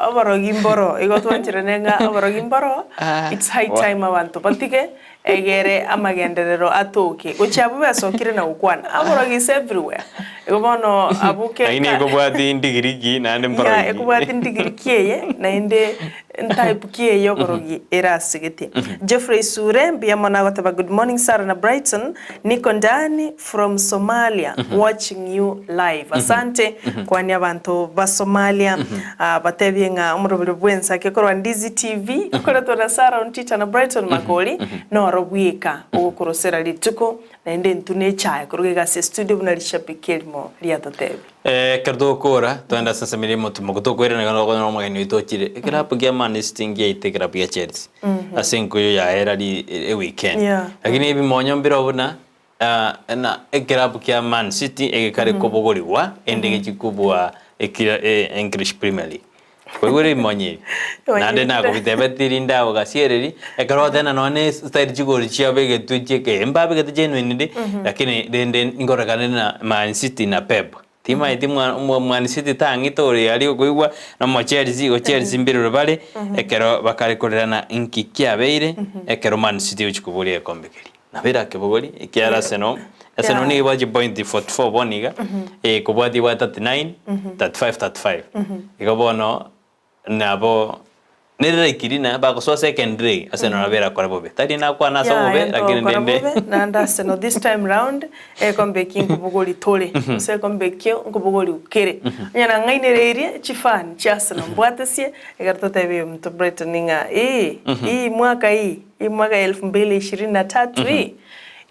oborogi mboro, igo twancherane ng'a oborogi mboro, it's high time abanto batige Egere amagenderero atoke. Gochia abwo besokire na gokwana, Aborogi is everywhere. Igo bono abwo ke Lakini ekobwati ndigiriki naende Ya, mborogi. ekobwati ndigiriki eye naende ntype ki eye oborogi erasegetie. Geoffrey Sure mbuya mono agoteba good morning Sarah na Brighton, niko ndani from Somalia watching you live. Asante kwania abanto ba Somalia batebie ng'a omoroberi bw'ensake korwa Ndizi TV okoretwa na Sarah Ontita na Brighton Makori noro bweka ogokorosera rituko naende intwe nechae koruga iga ase estudio buna rishabiki erimo riatotebia. Ekero togokora togende ase ensemo eria y'omotumo tokoirana iga tokonyora omogeni oito ochire. Ekerabu kia Man City ngiaite ekerabu gia Chelsea ase enkuyo yaye erari eweekend. Lakini ebimonyo mbirobio buna Na ekerabu kia Man City egekare kobogorigwa ende gechi kobua English Premier League. Kwaigure ebimonyo ebi? Naende nakobitebeti rinde ago gasiereri, ekero goteba nonye ne style chigori chiabo egetwe chieke, mbabegete genuinely, lakini rende nkorekane na Man City na Pep. Timaeti Man City tang'ite ore aria okoigwa na omo Chelsea, igo Chelsea mbirero bare, ekero bakare korerana nki kiabeire, ekero Man City egochia koboria egekombe keria. Nabo erakebogori, ekiagera Arsenal, Arsenal nigo ebwate chipointi 44 bono iga, ekobwatia ebwate 39, 35, 35. Igo bono nabo nere likely na bagosoa second leg Arsenal nabo erakore bobe. Tari nakwana ase Yaya obobe lakini ntogokora rende bobe naende Arsenal this time round egekombe eki nkobogori tore gose egekombe ekio nkobogori kere. Onye nang'ainereirie chifan chia Arsenal mbwatesie ekero totebie omonto Brighton ng'a ii ii mwaka ii ii mwaka ya elfu mbili ishirini na tatu ii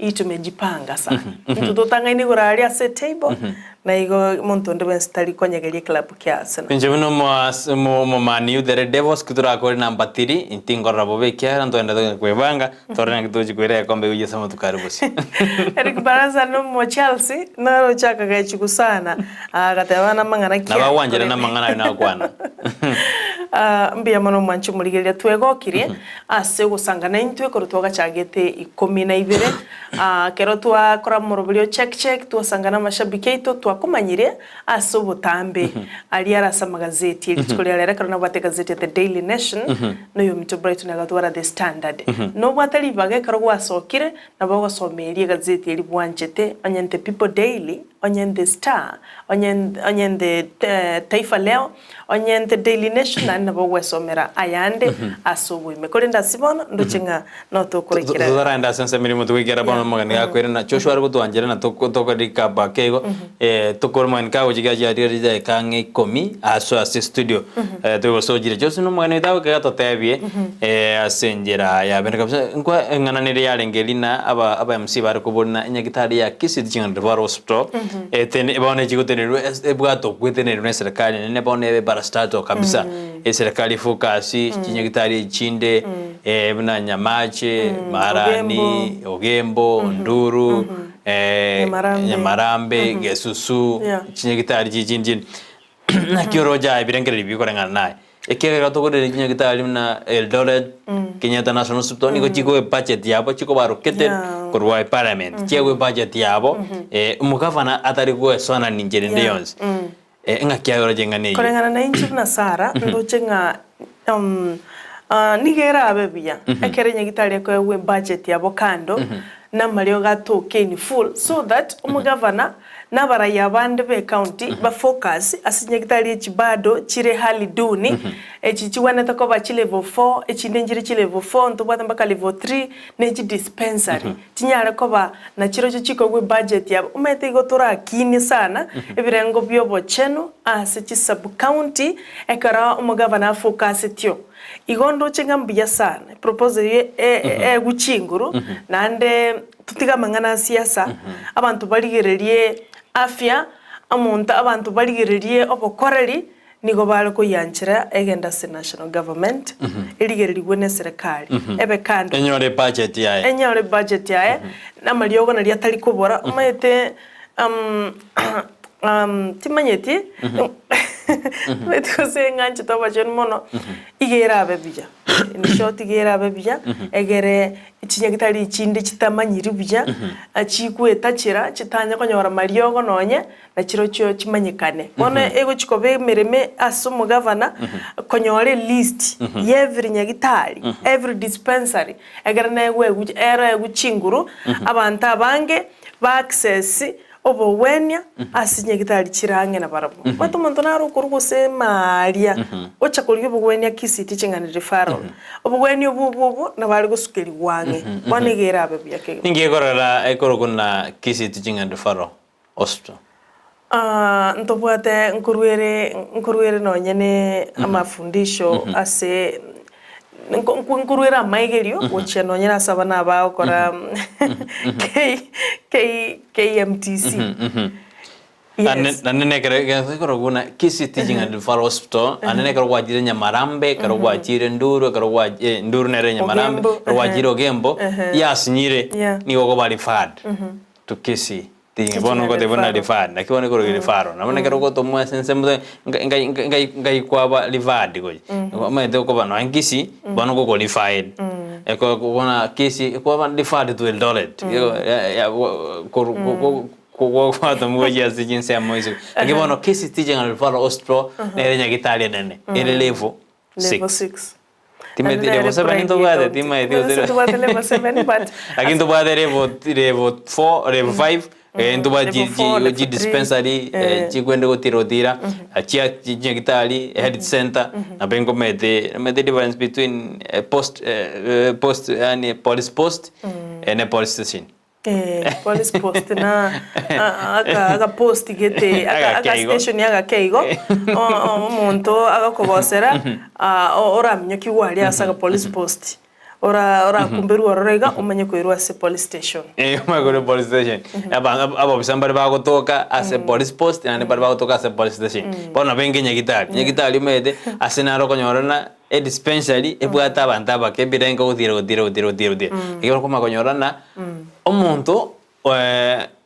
ii tumejipanga sana. Intwe totang'aini igoro aria ase etable na igo monto onde bwensi tari konyegeria eclub kia Arsenal. Inche buna omo Man U the Red Devils ki torakore number three intingorora bobe ekiagera ntogende kwebanga torore naki togochi koira egekombe gochia ase amatuko are bosio. Eric Baraza nomo Chelsea noro ochaka gechugu sana agateba namang'ana ki Nabo aye agwanchera korende namang'ana ayio nagokwana. Mbuya mono mwanche omorigereria twegokirie Ase ogosanga naintwe korwa twagachagete ikomi na ibere, ekero twakora omoroberi o check check twasanga namashabiki aito twakomanyire ase obotambe aria are ase amagazeti rituko ria rero ekero nabwate egazeti ya The Daily Nation na oyominto Brighton agatwara The Standard. Nobwate ribaga ekero gwasokire nabo ogosoma eria egazeti eria bwanchete onye The People Daily, onye The Star, onye onye The Taifa Leo, Onye The Daily Nation naende nabo ogwesomera ayande ase oboime. Korende ase bono ndoche ng'a notokorekera. Totaragenda ase ensemo eria motogoikera bono omogeni gakoirana Joshua are gotwanchera na tokore recap ake igo tokore omogeni kagochia kiacha riria ridaeka ang'e ikomi asoe ase estudio togosochire Joshua na omogeni oito agoika atotebie ase enchera ya bene kabisa nkwa eng'ana nere yarenge eria na aba aba MC bare koborina enyagitari ya Kisii Teaching and Referral Hospital Etene bono echigotenerwa ase ebwate okwetenerwa na eserekari nene bono ebe parastatal kabisa. Eserekari efocus chinyagitari echinde buna Nyamache, Marani, Ogembo, Onduru, Nyamarambe. Nyamarambe, Gesusu, Yeah. chinyagitari chichindi naki oroche aye ebirengererio bikoreng'ana naye. Ekiagera tokorire chinyagitari buna Eldoret, Kenyatta National Hospital nigo chikoa ebudget yabo chikoba allocated Yeah. korwa eparliament. Chiaegwa ebudget yabo, omogavana atari goesonani inchera ende Yeah. yonsi. Ng'aki aye oroche eng'ana eyio? Koreng'ana na inche buna Sarah, ndoche ng'a nigo erabe buya ekero enyagitari ekoegwa ebudget yabo kando. Namariogo atoke in full so that omogavana na abarai abande be county ba focus ase chinyagitari echi bado chire hali duni, echi chigwenerete koba chi level 4, echinde nchire chi level 4, ntobwate mpaka level 3, ne chi dispensary chinyare koba nachirochio chikogwa ebudget yabo. Omanyete igo torakinie sana ebirengo bia obochenu ase chi sub county ekero omogavana afocusetio. Igo ndoche ng'a mbuya sana, eproposal eyio eegwe chinguru, naende totige amang'ana a siasa, abanto barigererie afya, omonto abanto barigererie obokoreri, nigo bare koyianchera egende ase national government, erigererigwe na eserekari, ebe kando. Enyore ebudget yaye. Enyore ebudget yaye, na amariogo naria atari kobora, omanyete Timanyeti, timanyeti gose ng'anchete obachenu mono, iga erabe buya, in short iga erabe buya, egere chinyagitari chinde chitamanyiri buya, chigwetachera chitanye konyora mariogo nonye, na chirochio chimanyekane. Bono egochi koba emeremo ase omogavana, konyora elist ya every nyagitari, every dispensary, egere negwe ero egwe chinguru, abanto abange ba access Obogwenia ase chinyagitari chire ang'e nabarabwo. Omanyete omonto nare okorwa gose maaria, ocha korigia obogwenia Kisii Teaching and Referral. Obogwenia obwo obwo obwo nabo are gosukerigwa ang'e. Bono iga erabe buya kegima. Ninki ekorora ekorokwa na Kisii Teaching and Referral Hospital? Ntobwate nkorwere nkorwere nonye ne amafundisho ase Nkoruera amaigerio gochia nonye nase abana aba bagokora KMTC. Yes. Naende nekero ekero buna Kisii Teaching and Referral Hospital, naende nekero gwachire Nyamarambe, ekero gwachire Nduru, ekero gwa Nduru nere Nyamarambe, Ogembo, ekero gwachire Ogembo, yasinyire, Yeah. nigo okoba referred to Kisii. Teaching bono ngote buna referred, naki bono ekorokia referral. Nabo nekero ogotomwa ase ensemo te ngai ngai ngai ngai kwaba referred gochia. Omanyete okoba nonya Kisii, bono goko referred. Eko buna Kisii kwaba referred to Eldoret. Korwa gwatomwa gochia ase chinsemo isiko. Lakini bono Kisii Teaching and Referral Hospital nere nyagitari enene, ere level six. Level six. Timeti level 7 ntobwate timaeti gose Tobwate level 7 but lakini tobwate level level 4 level 5 eh, ntobwate Level four, level chi three. dispensary eh, chikwende gotira otira chia chinyagitari health center nabo nkomete omanyete difference between eh, post eh, eh, post yaani police post eh, ne police station Eh, police post na aka aka post gete aka aka Agake igo. station agake igo o- o- omonto agakogosera oraminyokigwe aria ase aga police post ora orakumberwe ororo iga omanye koirwa ase police station. Eh, omanye koirwa police station. Aba ababisa mbare bagotoka ase police post naende mbare bagotoka ase police station. Bono nabo enga enyagitari, nyagitari omanyete ase naro okonyora ng'a Edispensary ebwate abanto abake ebirengo gotira gotira gotira gotira gotira. Ekero okomanya konyora ng'a omonto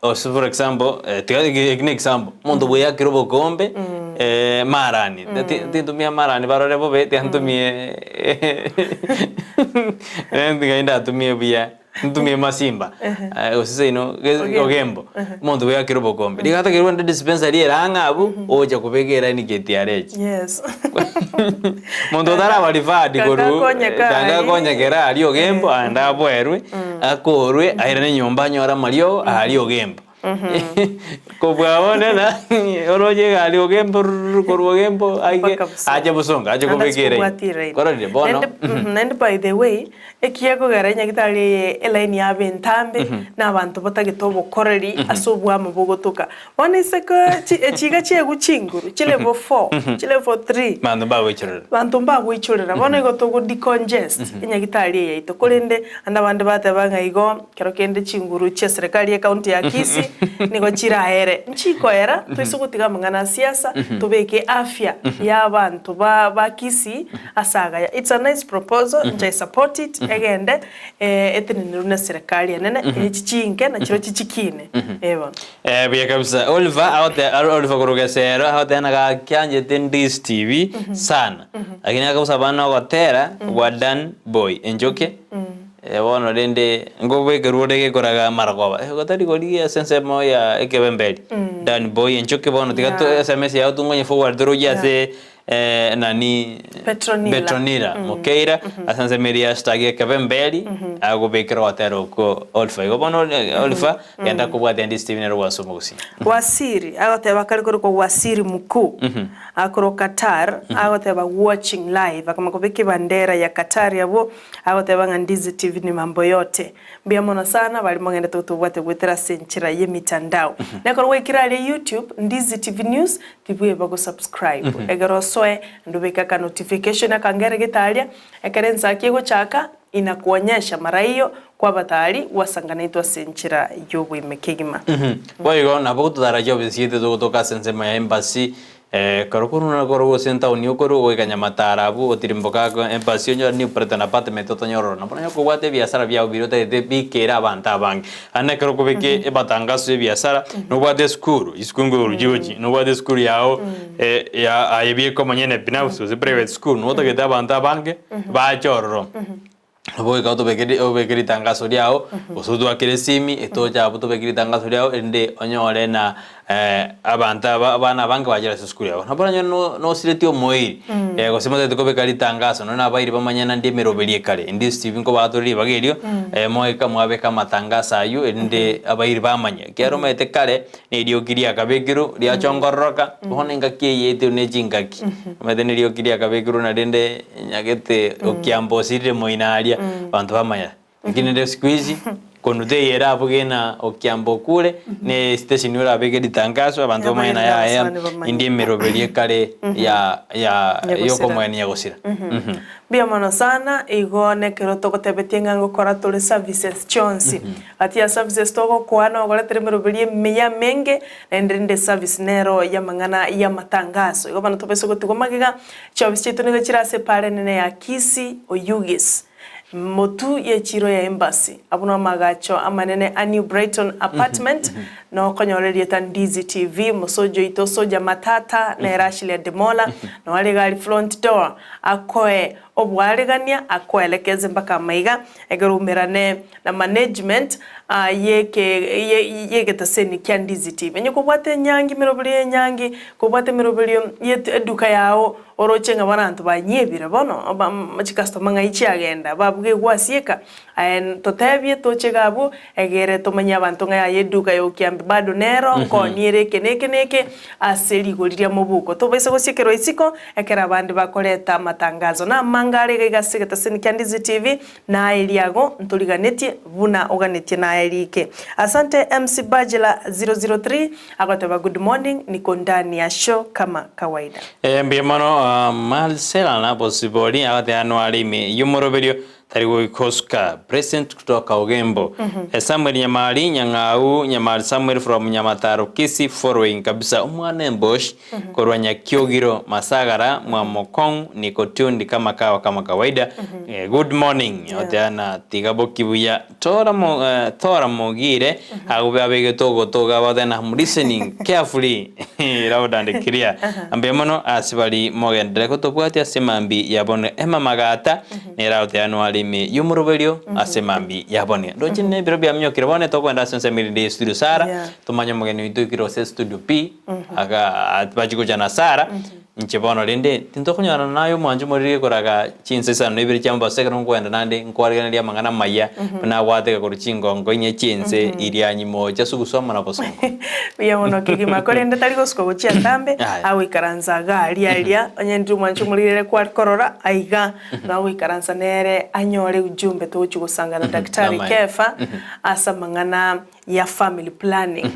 ose for example tiga eki ne example, omonto bweyakire obokombe marani, tintumia marani barore bobe tiga ntumie tiga ndatumie buya. Ntumie masimba gose seino ogembo omonto bweyakire obokombe riga atakeirwe ande dispensary ere ang'e abwo ogocha kobeka eraini KTRH Yes. monto otaraba referred korwa Kangakonyeka kanga aria. akonyekera aria ogembo aende aboerwe akorwe airane nyomba anyore amariogo aria ogembo Kobua bono na oroche egari ogembe rurr korwa ogembo aike Mpaka Bosongo. ache Bosongo ache Naende kobeka eraini. kobwati eraini. Kwarorire bono Naende mhm, naende by the way, ekiagokera nyagitari eye elaini yaba entambe, na abanto batagete obokoreri ase oboamo bogotoka. Bono isiko chi echiga chiaigwa chinguru, chi level 4, chi level 3. Abanto mbagoichorera. Banto mbagoichorera, bono igo togo decongest enyagitari eye yaito, korende ande abande bateba ng'a igo kero kende chinguru chia serikali ye county ya Kisii nigo chiraere. Nchikoera, toise gotiga amang'ana a siasa, tobeke afya ya abanto ba ba Kisii ase agaya. It's a nice proposal, inche I support it, egende etenenerwe na serikali enene, echi chinke na chirochio chikine, eh bono. Eh, buya kabisa. Oliver agote Oliver korwa Gesero agoteba ng'a gaki anchete Ndizi TV sana. Lakini akabusa abana ogotera gwa Dan Boy Enjoke. Eh, bono rende nkobekerwa ore gekoraga amarogoba. Eh, gotari korigia ase ensemo ya ekebemberi. Dan Boy Enjoke bono tiga to Yeah. SMS yao tong'onye forward torochie ase. Nani Petronila. Petronila Mokeira ase ensemo eria ya hashtag ekebe mberi agobekera ogotera okwo Oliver. Igo bono Oliver genda kobwatia ndi Steven ere gwase omogusii. Wasiri, agoteba kare korokwa Wasiri Mkuu, akorwa Qatar, agoteba watching live, akamanya kobeka ebandera ya Qatar abwo, agoteba ng'a Ndizi TV ni mambo yote. Mbuya mono sana baria mogendete gotobwate goetera ase enchera y'emitandao. Nekero gwaikire aria YouTube, Ndizi TV News, tibweba go subscribe. Ekero osoe, naende obeke aka notification akangere gete aria, ekero ensaki egochaka, inakuonyesha mara hiyo kwaba tayari gwasanga naintwe ase enchera y'oboime kegima. Boigo nabo gototaragia obisi yaito togotoka ase ensemo ya embassy Ekero korwa na korwa gose entaoni okorwa goika Nyamataro abwo otirimboka ake embassy onyore New Brighton apartment otonyore ororo. Nabo nonye kobwate ebiasara biago biria otagete bikere abanto abange. Naende ekero okobeka ematangaso ya ebiasara, nobwate esukuru, isiko nkoru chigochi, nobwate esukuru yago ya aye bieka omonyene binafsi gose private school, notagete abanto abange bache ororo. Nabo goika otobekere obeke ritangaso riao, gose otwakere esimi, etoche abwo tobeke ritangaso riao erinde onyore na abanto aba abana abange bachire ase esukuru yao. Nabo oranyore no nosiretie omoiri gose motagete kobeka ritangaso nonye na abairi bamanye naende emeroberi ekare, inde Steve nkobaatore ribaga erio, moika mwabeka amatangaso aywo erinde abairi bamanye. Ekiagera omanyete kare, na erioki riakabekirwe riachongororoka, bono engaki eye yaito ne chingaki, omanyete na erioki riakabekirwe na rende nyagete okiamba osirire moino aria, abanto bamanya. Lakini rende siku hizi, kono teiyo erabuge na okiamba okure, na estation orabeke ritangaso abanto bamanye na yaya, Abasani bamanye. inde emeroberio ekare ya ya Nyagosira. yokomoenia nyagosira. Mbuya mono sana, igo nekero togotebetie ng'a ngokora tore services chionsi. Gati ya services togokoa nogoretera emeroberio emiya emenge, naende rende eservice nero y'amang'ana y'amatangaso. Igo bono tobaise gotigwa magega, chiofisi chiaito nigo chire ase epaara enene ya Kisii, Oyugis, motu y'echiro ya Embassy, abwo namagacho amanene a New Brighton Apartment, nokonyora erieta Ndizi TV, mosoja oito Soja Matata, nere Ashley Ademola, noare iga aria front door, akoe obwaregania, akoelekeze mpaka amaiga, ekero oumerane na management y'egetaseni kia Ndizi TV. Onye kobwate enyangi emeroberio y'enyangi, kobwate emeroberio y'eduka yao, oroche ng'a baranto banyebire bono, chikastoma ng'ai chiagenda, babuga egwasieka, aye totebie toche iga abwo, egere tomanye abanto ng'a yaya eduka ya Okiambi bado nero, nkoonie ere eke na eke na eke, ase rigori ria mobuko. Tobaisa gosiekerwa isiko, ekero abande bakoreta amatangazo. Namange are iga iga ase egetaseni kia Ndizi TV, Naye riago ntoriganetie buna oganetie naye rike. Asante MC Bajela 003 agoteba good morning niko ndani ya show kama kawaida. Mbuya mono Marcella na Bosibori agoteba nware ime y'omoroberio tari goikosuka present kutoka Ogembo. Samuel Nyamari Nyang'au Nyamari Samuel from Nyamataro Kisii following kabisa omwana embosh Korwa Nyakiogiro Masagara mwa Mokong niko tuned kama kawa kama kawaida Good morning Oteana tiga boki buya tora mo tora mogire agube abegete ogoto iga Oteana I'm listening carefully loud and clear Mbuya mono ase bari mogenderere gotobwatia ase mambi ya bono Emma Magata nere agoteanwa are ime y'omoroberio ase mambi ya bono Ndoche nebiro biaminyokire bono tokogenda ase ensemo erinde ye studio Sarah Tomanye omogeni oito oikire gose studio pi Aka bachia gocha na Sara, inche bono rende tintokonyorana naye omwancho moriri gekoraga chinsa isano na ibere chia mobaso ekero nkoenda naende nkoarigereria amang'ana amaya buna agwateka korwa chingongo inye chi'ense iria nyimocha sugusu amo na bosongo. Buya mono kegima, korende tari gosuka gochia ntambe, Yaya. agoikaransa iga aria aria, onye ndiri omwancho omoriri ere kware korora aiga, nagoikaransa nere anyore ujumbe togochia gosanga na Daktari Namaene. Kefa ase amang'ana ya family planning.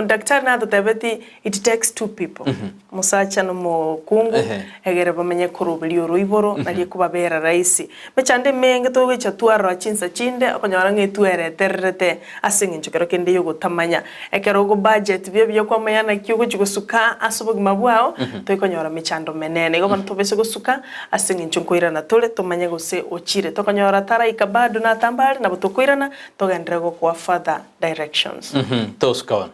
Daktari natotebeti it takes two people, omosacha na omokungu, egere bamenye koroberia oroiboro nario ekobabera rahisi. Emechando emenge togocha twarora chinsa chinde okonyora ng'a etweretererete ase eng'encho kero kende yogotamanya. Ekero ogo budget buya buya kwamanya naki ogochi gosuka ase obogima bwao, toikonyora mechando menene. Igo bono tobese gosuka ase eng'encho nkoirana tore tomanye gose ochire. Tokonyora taraika bado natambe are nabo tokoirana Togenderere gokoa further directions. Tosuka bono.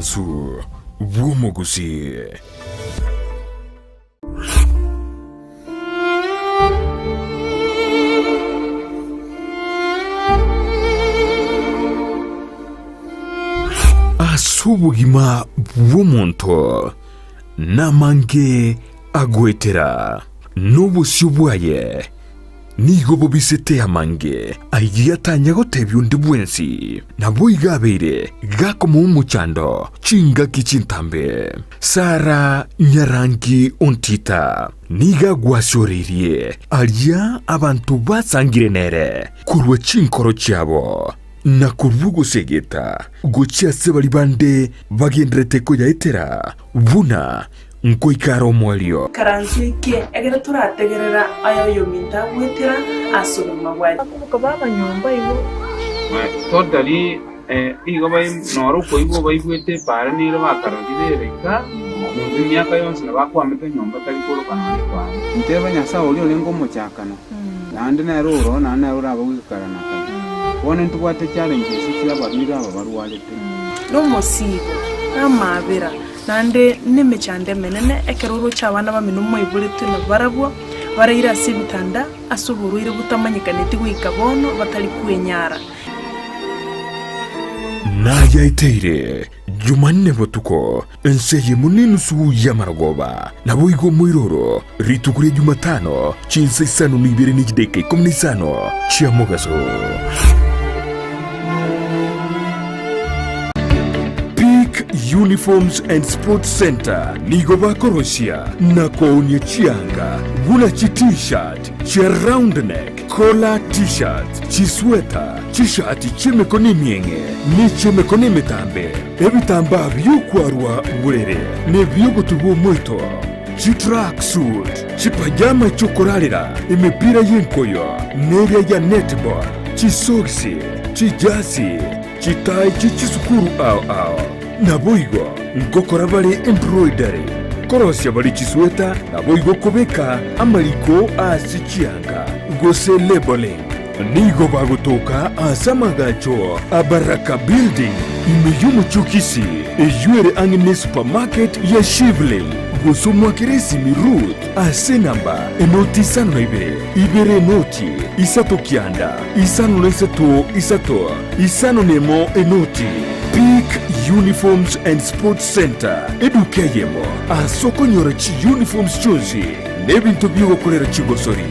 Obwansu bw'omogusii. Ase obogima bw'omonto namange agoetera, na obosio bwaye nigo bobisete amange ayio atanya gotebia onde bwensi. Naboigo abeire gakomoa omochando chingaki chintambe. Sara nyarangi ontita nigo agwasioreirie aria abanto basangire nere korwa chinkoro chiabo, na korwa ogosegeta gochia ase baria bande bagendererete koyaetera buna nkoika are omoerio. Ikaranso eke, ekero torategerera aya oyominto agwetera ase obogima bwaye. Bakoboka baba nyomba igo. Totally nigo noro okoigwa baigwete epaara nere bakarorire ere iga, monto emiaka yonsi nabo akwamete nyomba tari koroka nonya epaara. Nteba Nyasae oria orenge omochakano, naende nere oroo, naende nere orabe goika kare na kare. Bono ntobwate challenges chi'abarwaire aba barwarete. Nomosiibo, namaabera, naende nemechando emenene, ekero oroche abana bamino moiboretwe nabarabwo, baraire ase ebitanda ase oborwaire botamanyekaneti goika bono, batari kwenyara. Nayaeteire Jumanne botuko, ense eyemo nenusu y'amarogoba, naboigo omoiroro, rituko ria Jumatano, chinsa isano na ibere ne chidakika ikomi na isano chia mogaso. Peak Uniforms and Sports Centre nigo bakorosia na koonia chianga buna chi T-shirt, chia round neck, collar T-shirts, chisweta, chishati chi'emekono emieng'e, ne chi'emekono emetambe, ebitambaa bi'okwarwa borere, na ebi'ogotuba omoito, chitracksuit, chipajama chi'okorarera, emepira y'enkoyo, na eria ya netball, chisogisi, chijasi, chitai chie chisukuru ao ao. Naboigo ngokora bare embroidery, korosia bare chisweta, naboigo kobeka amariko ase chianga, gose labelling. Nigo bagotoka ase amagacho a Baraka Building ime y'omochie o Kisii, eyio ere ang'e ne supermarket ya Shivling, gose omwakere esimi Ruth ase enamba enoti isano na ibere, ibere enoti, isato kianda, isano na isato isato, isano na emo enoti. Peak Uniforms and Sports Centre, eduka eyemo ase okonyora chiuniforms chionsi na ebinto bi'ogokorera chigosori.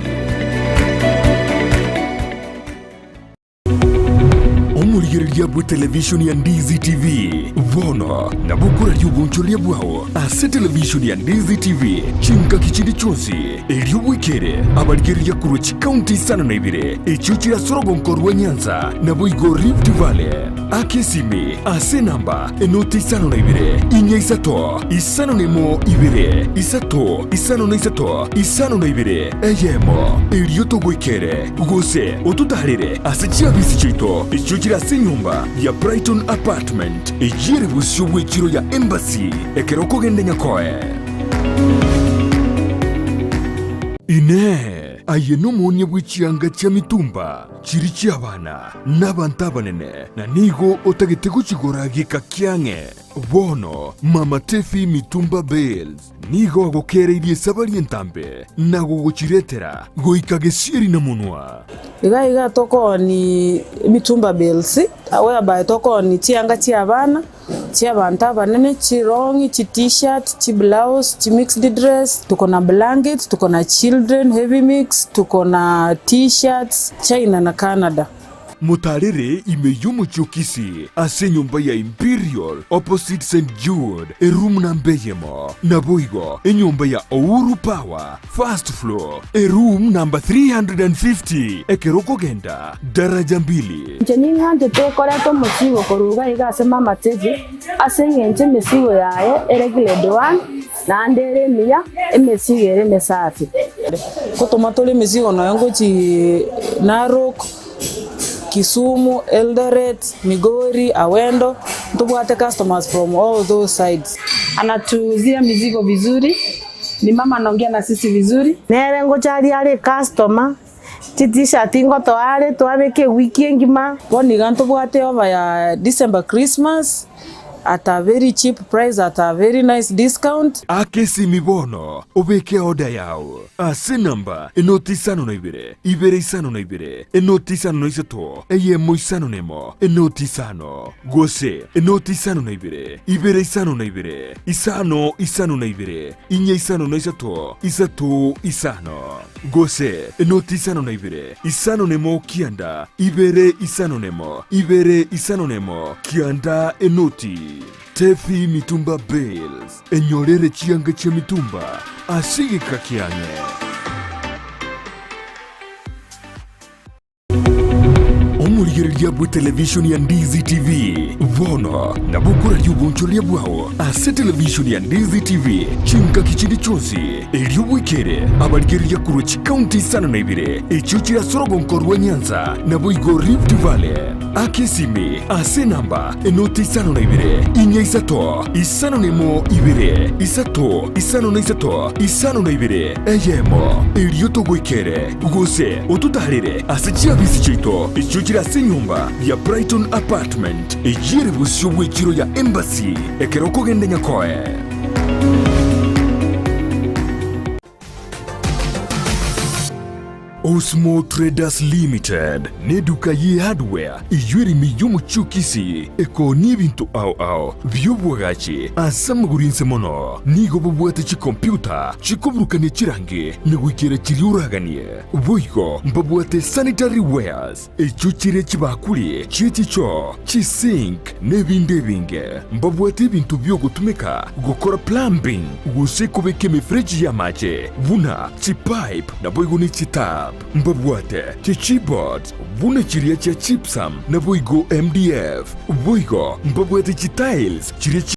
Omorigereria bwe televishoni ya Ndizi TV bono nabo okoraria obonchoreria bwao ase televishoni ya Ndizi TV chingaki chinde chionsi, erio bwekere abarigereria korwa chikaunti isano na ibere echio chire ase orogonko rwa Nyanza naboigo Rift Valley. Aka esimi ase enamba enoti isano na ibere, inya isato, isano na emo ibere, isato, isano na isato, isano na ibere, eyemo, erio togoikere, gose ototaarere ase chiabisi chiaito echio chire ase enyomba ya Brighton Apartment, eyio ere bosio bw'echiro ya Embassy, ekero okogenda Nyakoe. Inee! Aye nomoonia bwe chianga chia mitumba? Chiri chi'abana, na abanto abanene, na nigo otagete gochigora geka kiang'e. Bono Mama Tefi Mitumba Bales nigo agokereirie esabari entambe na gogochiretera goika gesieri na monwa. Iga iga tokooni emitumba bales, whereby tokooni chianga chi'abana, chi'abanto abanene, chirong'i, chi-tshirt, chiblouse, chimixed dress, tuko na blankets, tuko na children heavy mix, tuko na t-shirts, China na Canada. Motaarere ime y'omochie o Kisii ase enyomba ya Imperial opposite St Jude eroom namba eyemo, naboigo enyomba ya Ouru Power first floor eroom namba 350 ekero okogenda daraja mbili. Inche ning'anchete koreta omosigo korwa iga iga ase mama Teddy, ase eng'encho emesigo yaye ere grade one, naende ere emiya, emesigo ere emesafi. Ngotoma tore emesigo nonya ngochii Narok, Kisumu, Eldoret, Migori, Awendo, ntobwate customers from all those sides. Anatuuzia mizigo vizuri, ni mama anaongea na sisi vizuri. Nere ngocharia are ecustomer, Chi-t-shirt ngotoa are twabeka ewiki engima. Bono iga ntobwate over ya December Christmas, at a very cheap price at a very nice discount. Aka esimi bono obeke order yao ase enamba enoti 52 ibere 52 enoti 53 eyemo 51 enoti 5 gose enoti 52 ibere 52 5 52 inye 53 3 5 gose enoti 52 51 9 ibere 51 ibere 51 9 enoti. Tefi Mitumba Bales, enyorere chianga chi'emitumba ase egeka kiane. Omorigereria bw'etelevishoni ya Ndizi TV bono nabo okoraria obonchoreria bwao ase televishoni ya Ndizi TV chingaki chinde chionsi, erio bwekere abarigereria korwa chikaunti 52 echio chire ase orogonko rwa Nyanza naboigo Rift Valley. Aka esimi ase enamba enoti 52 4 3 5 2 3 5 3 52 eyemo, erio togoikere gose ototaarere ase chiabisi chiaito echio chire ase enyomba ya Brighton Apartment, eyio ere bosio bw'echiro ya Embassy ekero okogenda Nyakoe. Osmo Traders Limited neduka ye hardware eyio ere ime y'omochie o Kisii ekoonia ebinto ao ao bi'obwagachi ase amagoro inse mono. Nigo bobwate chikompyuta chikoburukania chirangi na goikera chiria oraganie. Boigo mbabwate sanitary wares echio chire chibakuri chie chichoo, chisink na ebinde ebinge. Mbabwate ebinto bi'ogotumeka gokora plumbing gose kobeka emefereji y'amache buna chipipe naboigo ne chitap. Mbabwate chichipboards buna chiria chia gypsum naboigo MDF. Boigo mbabwate chitiles chiria chi.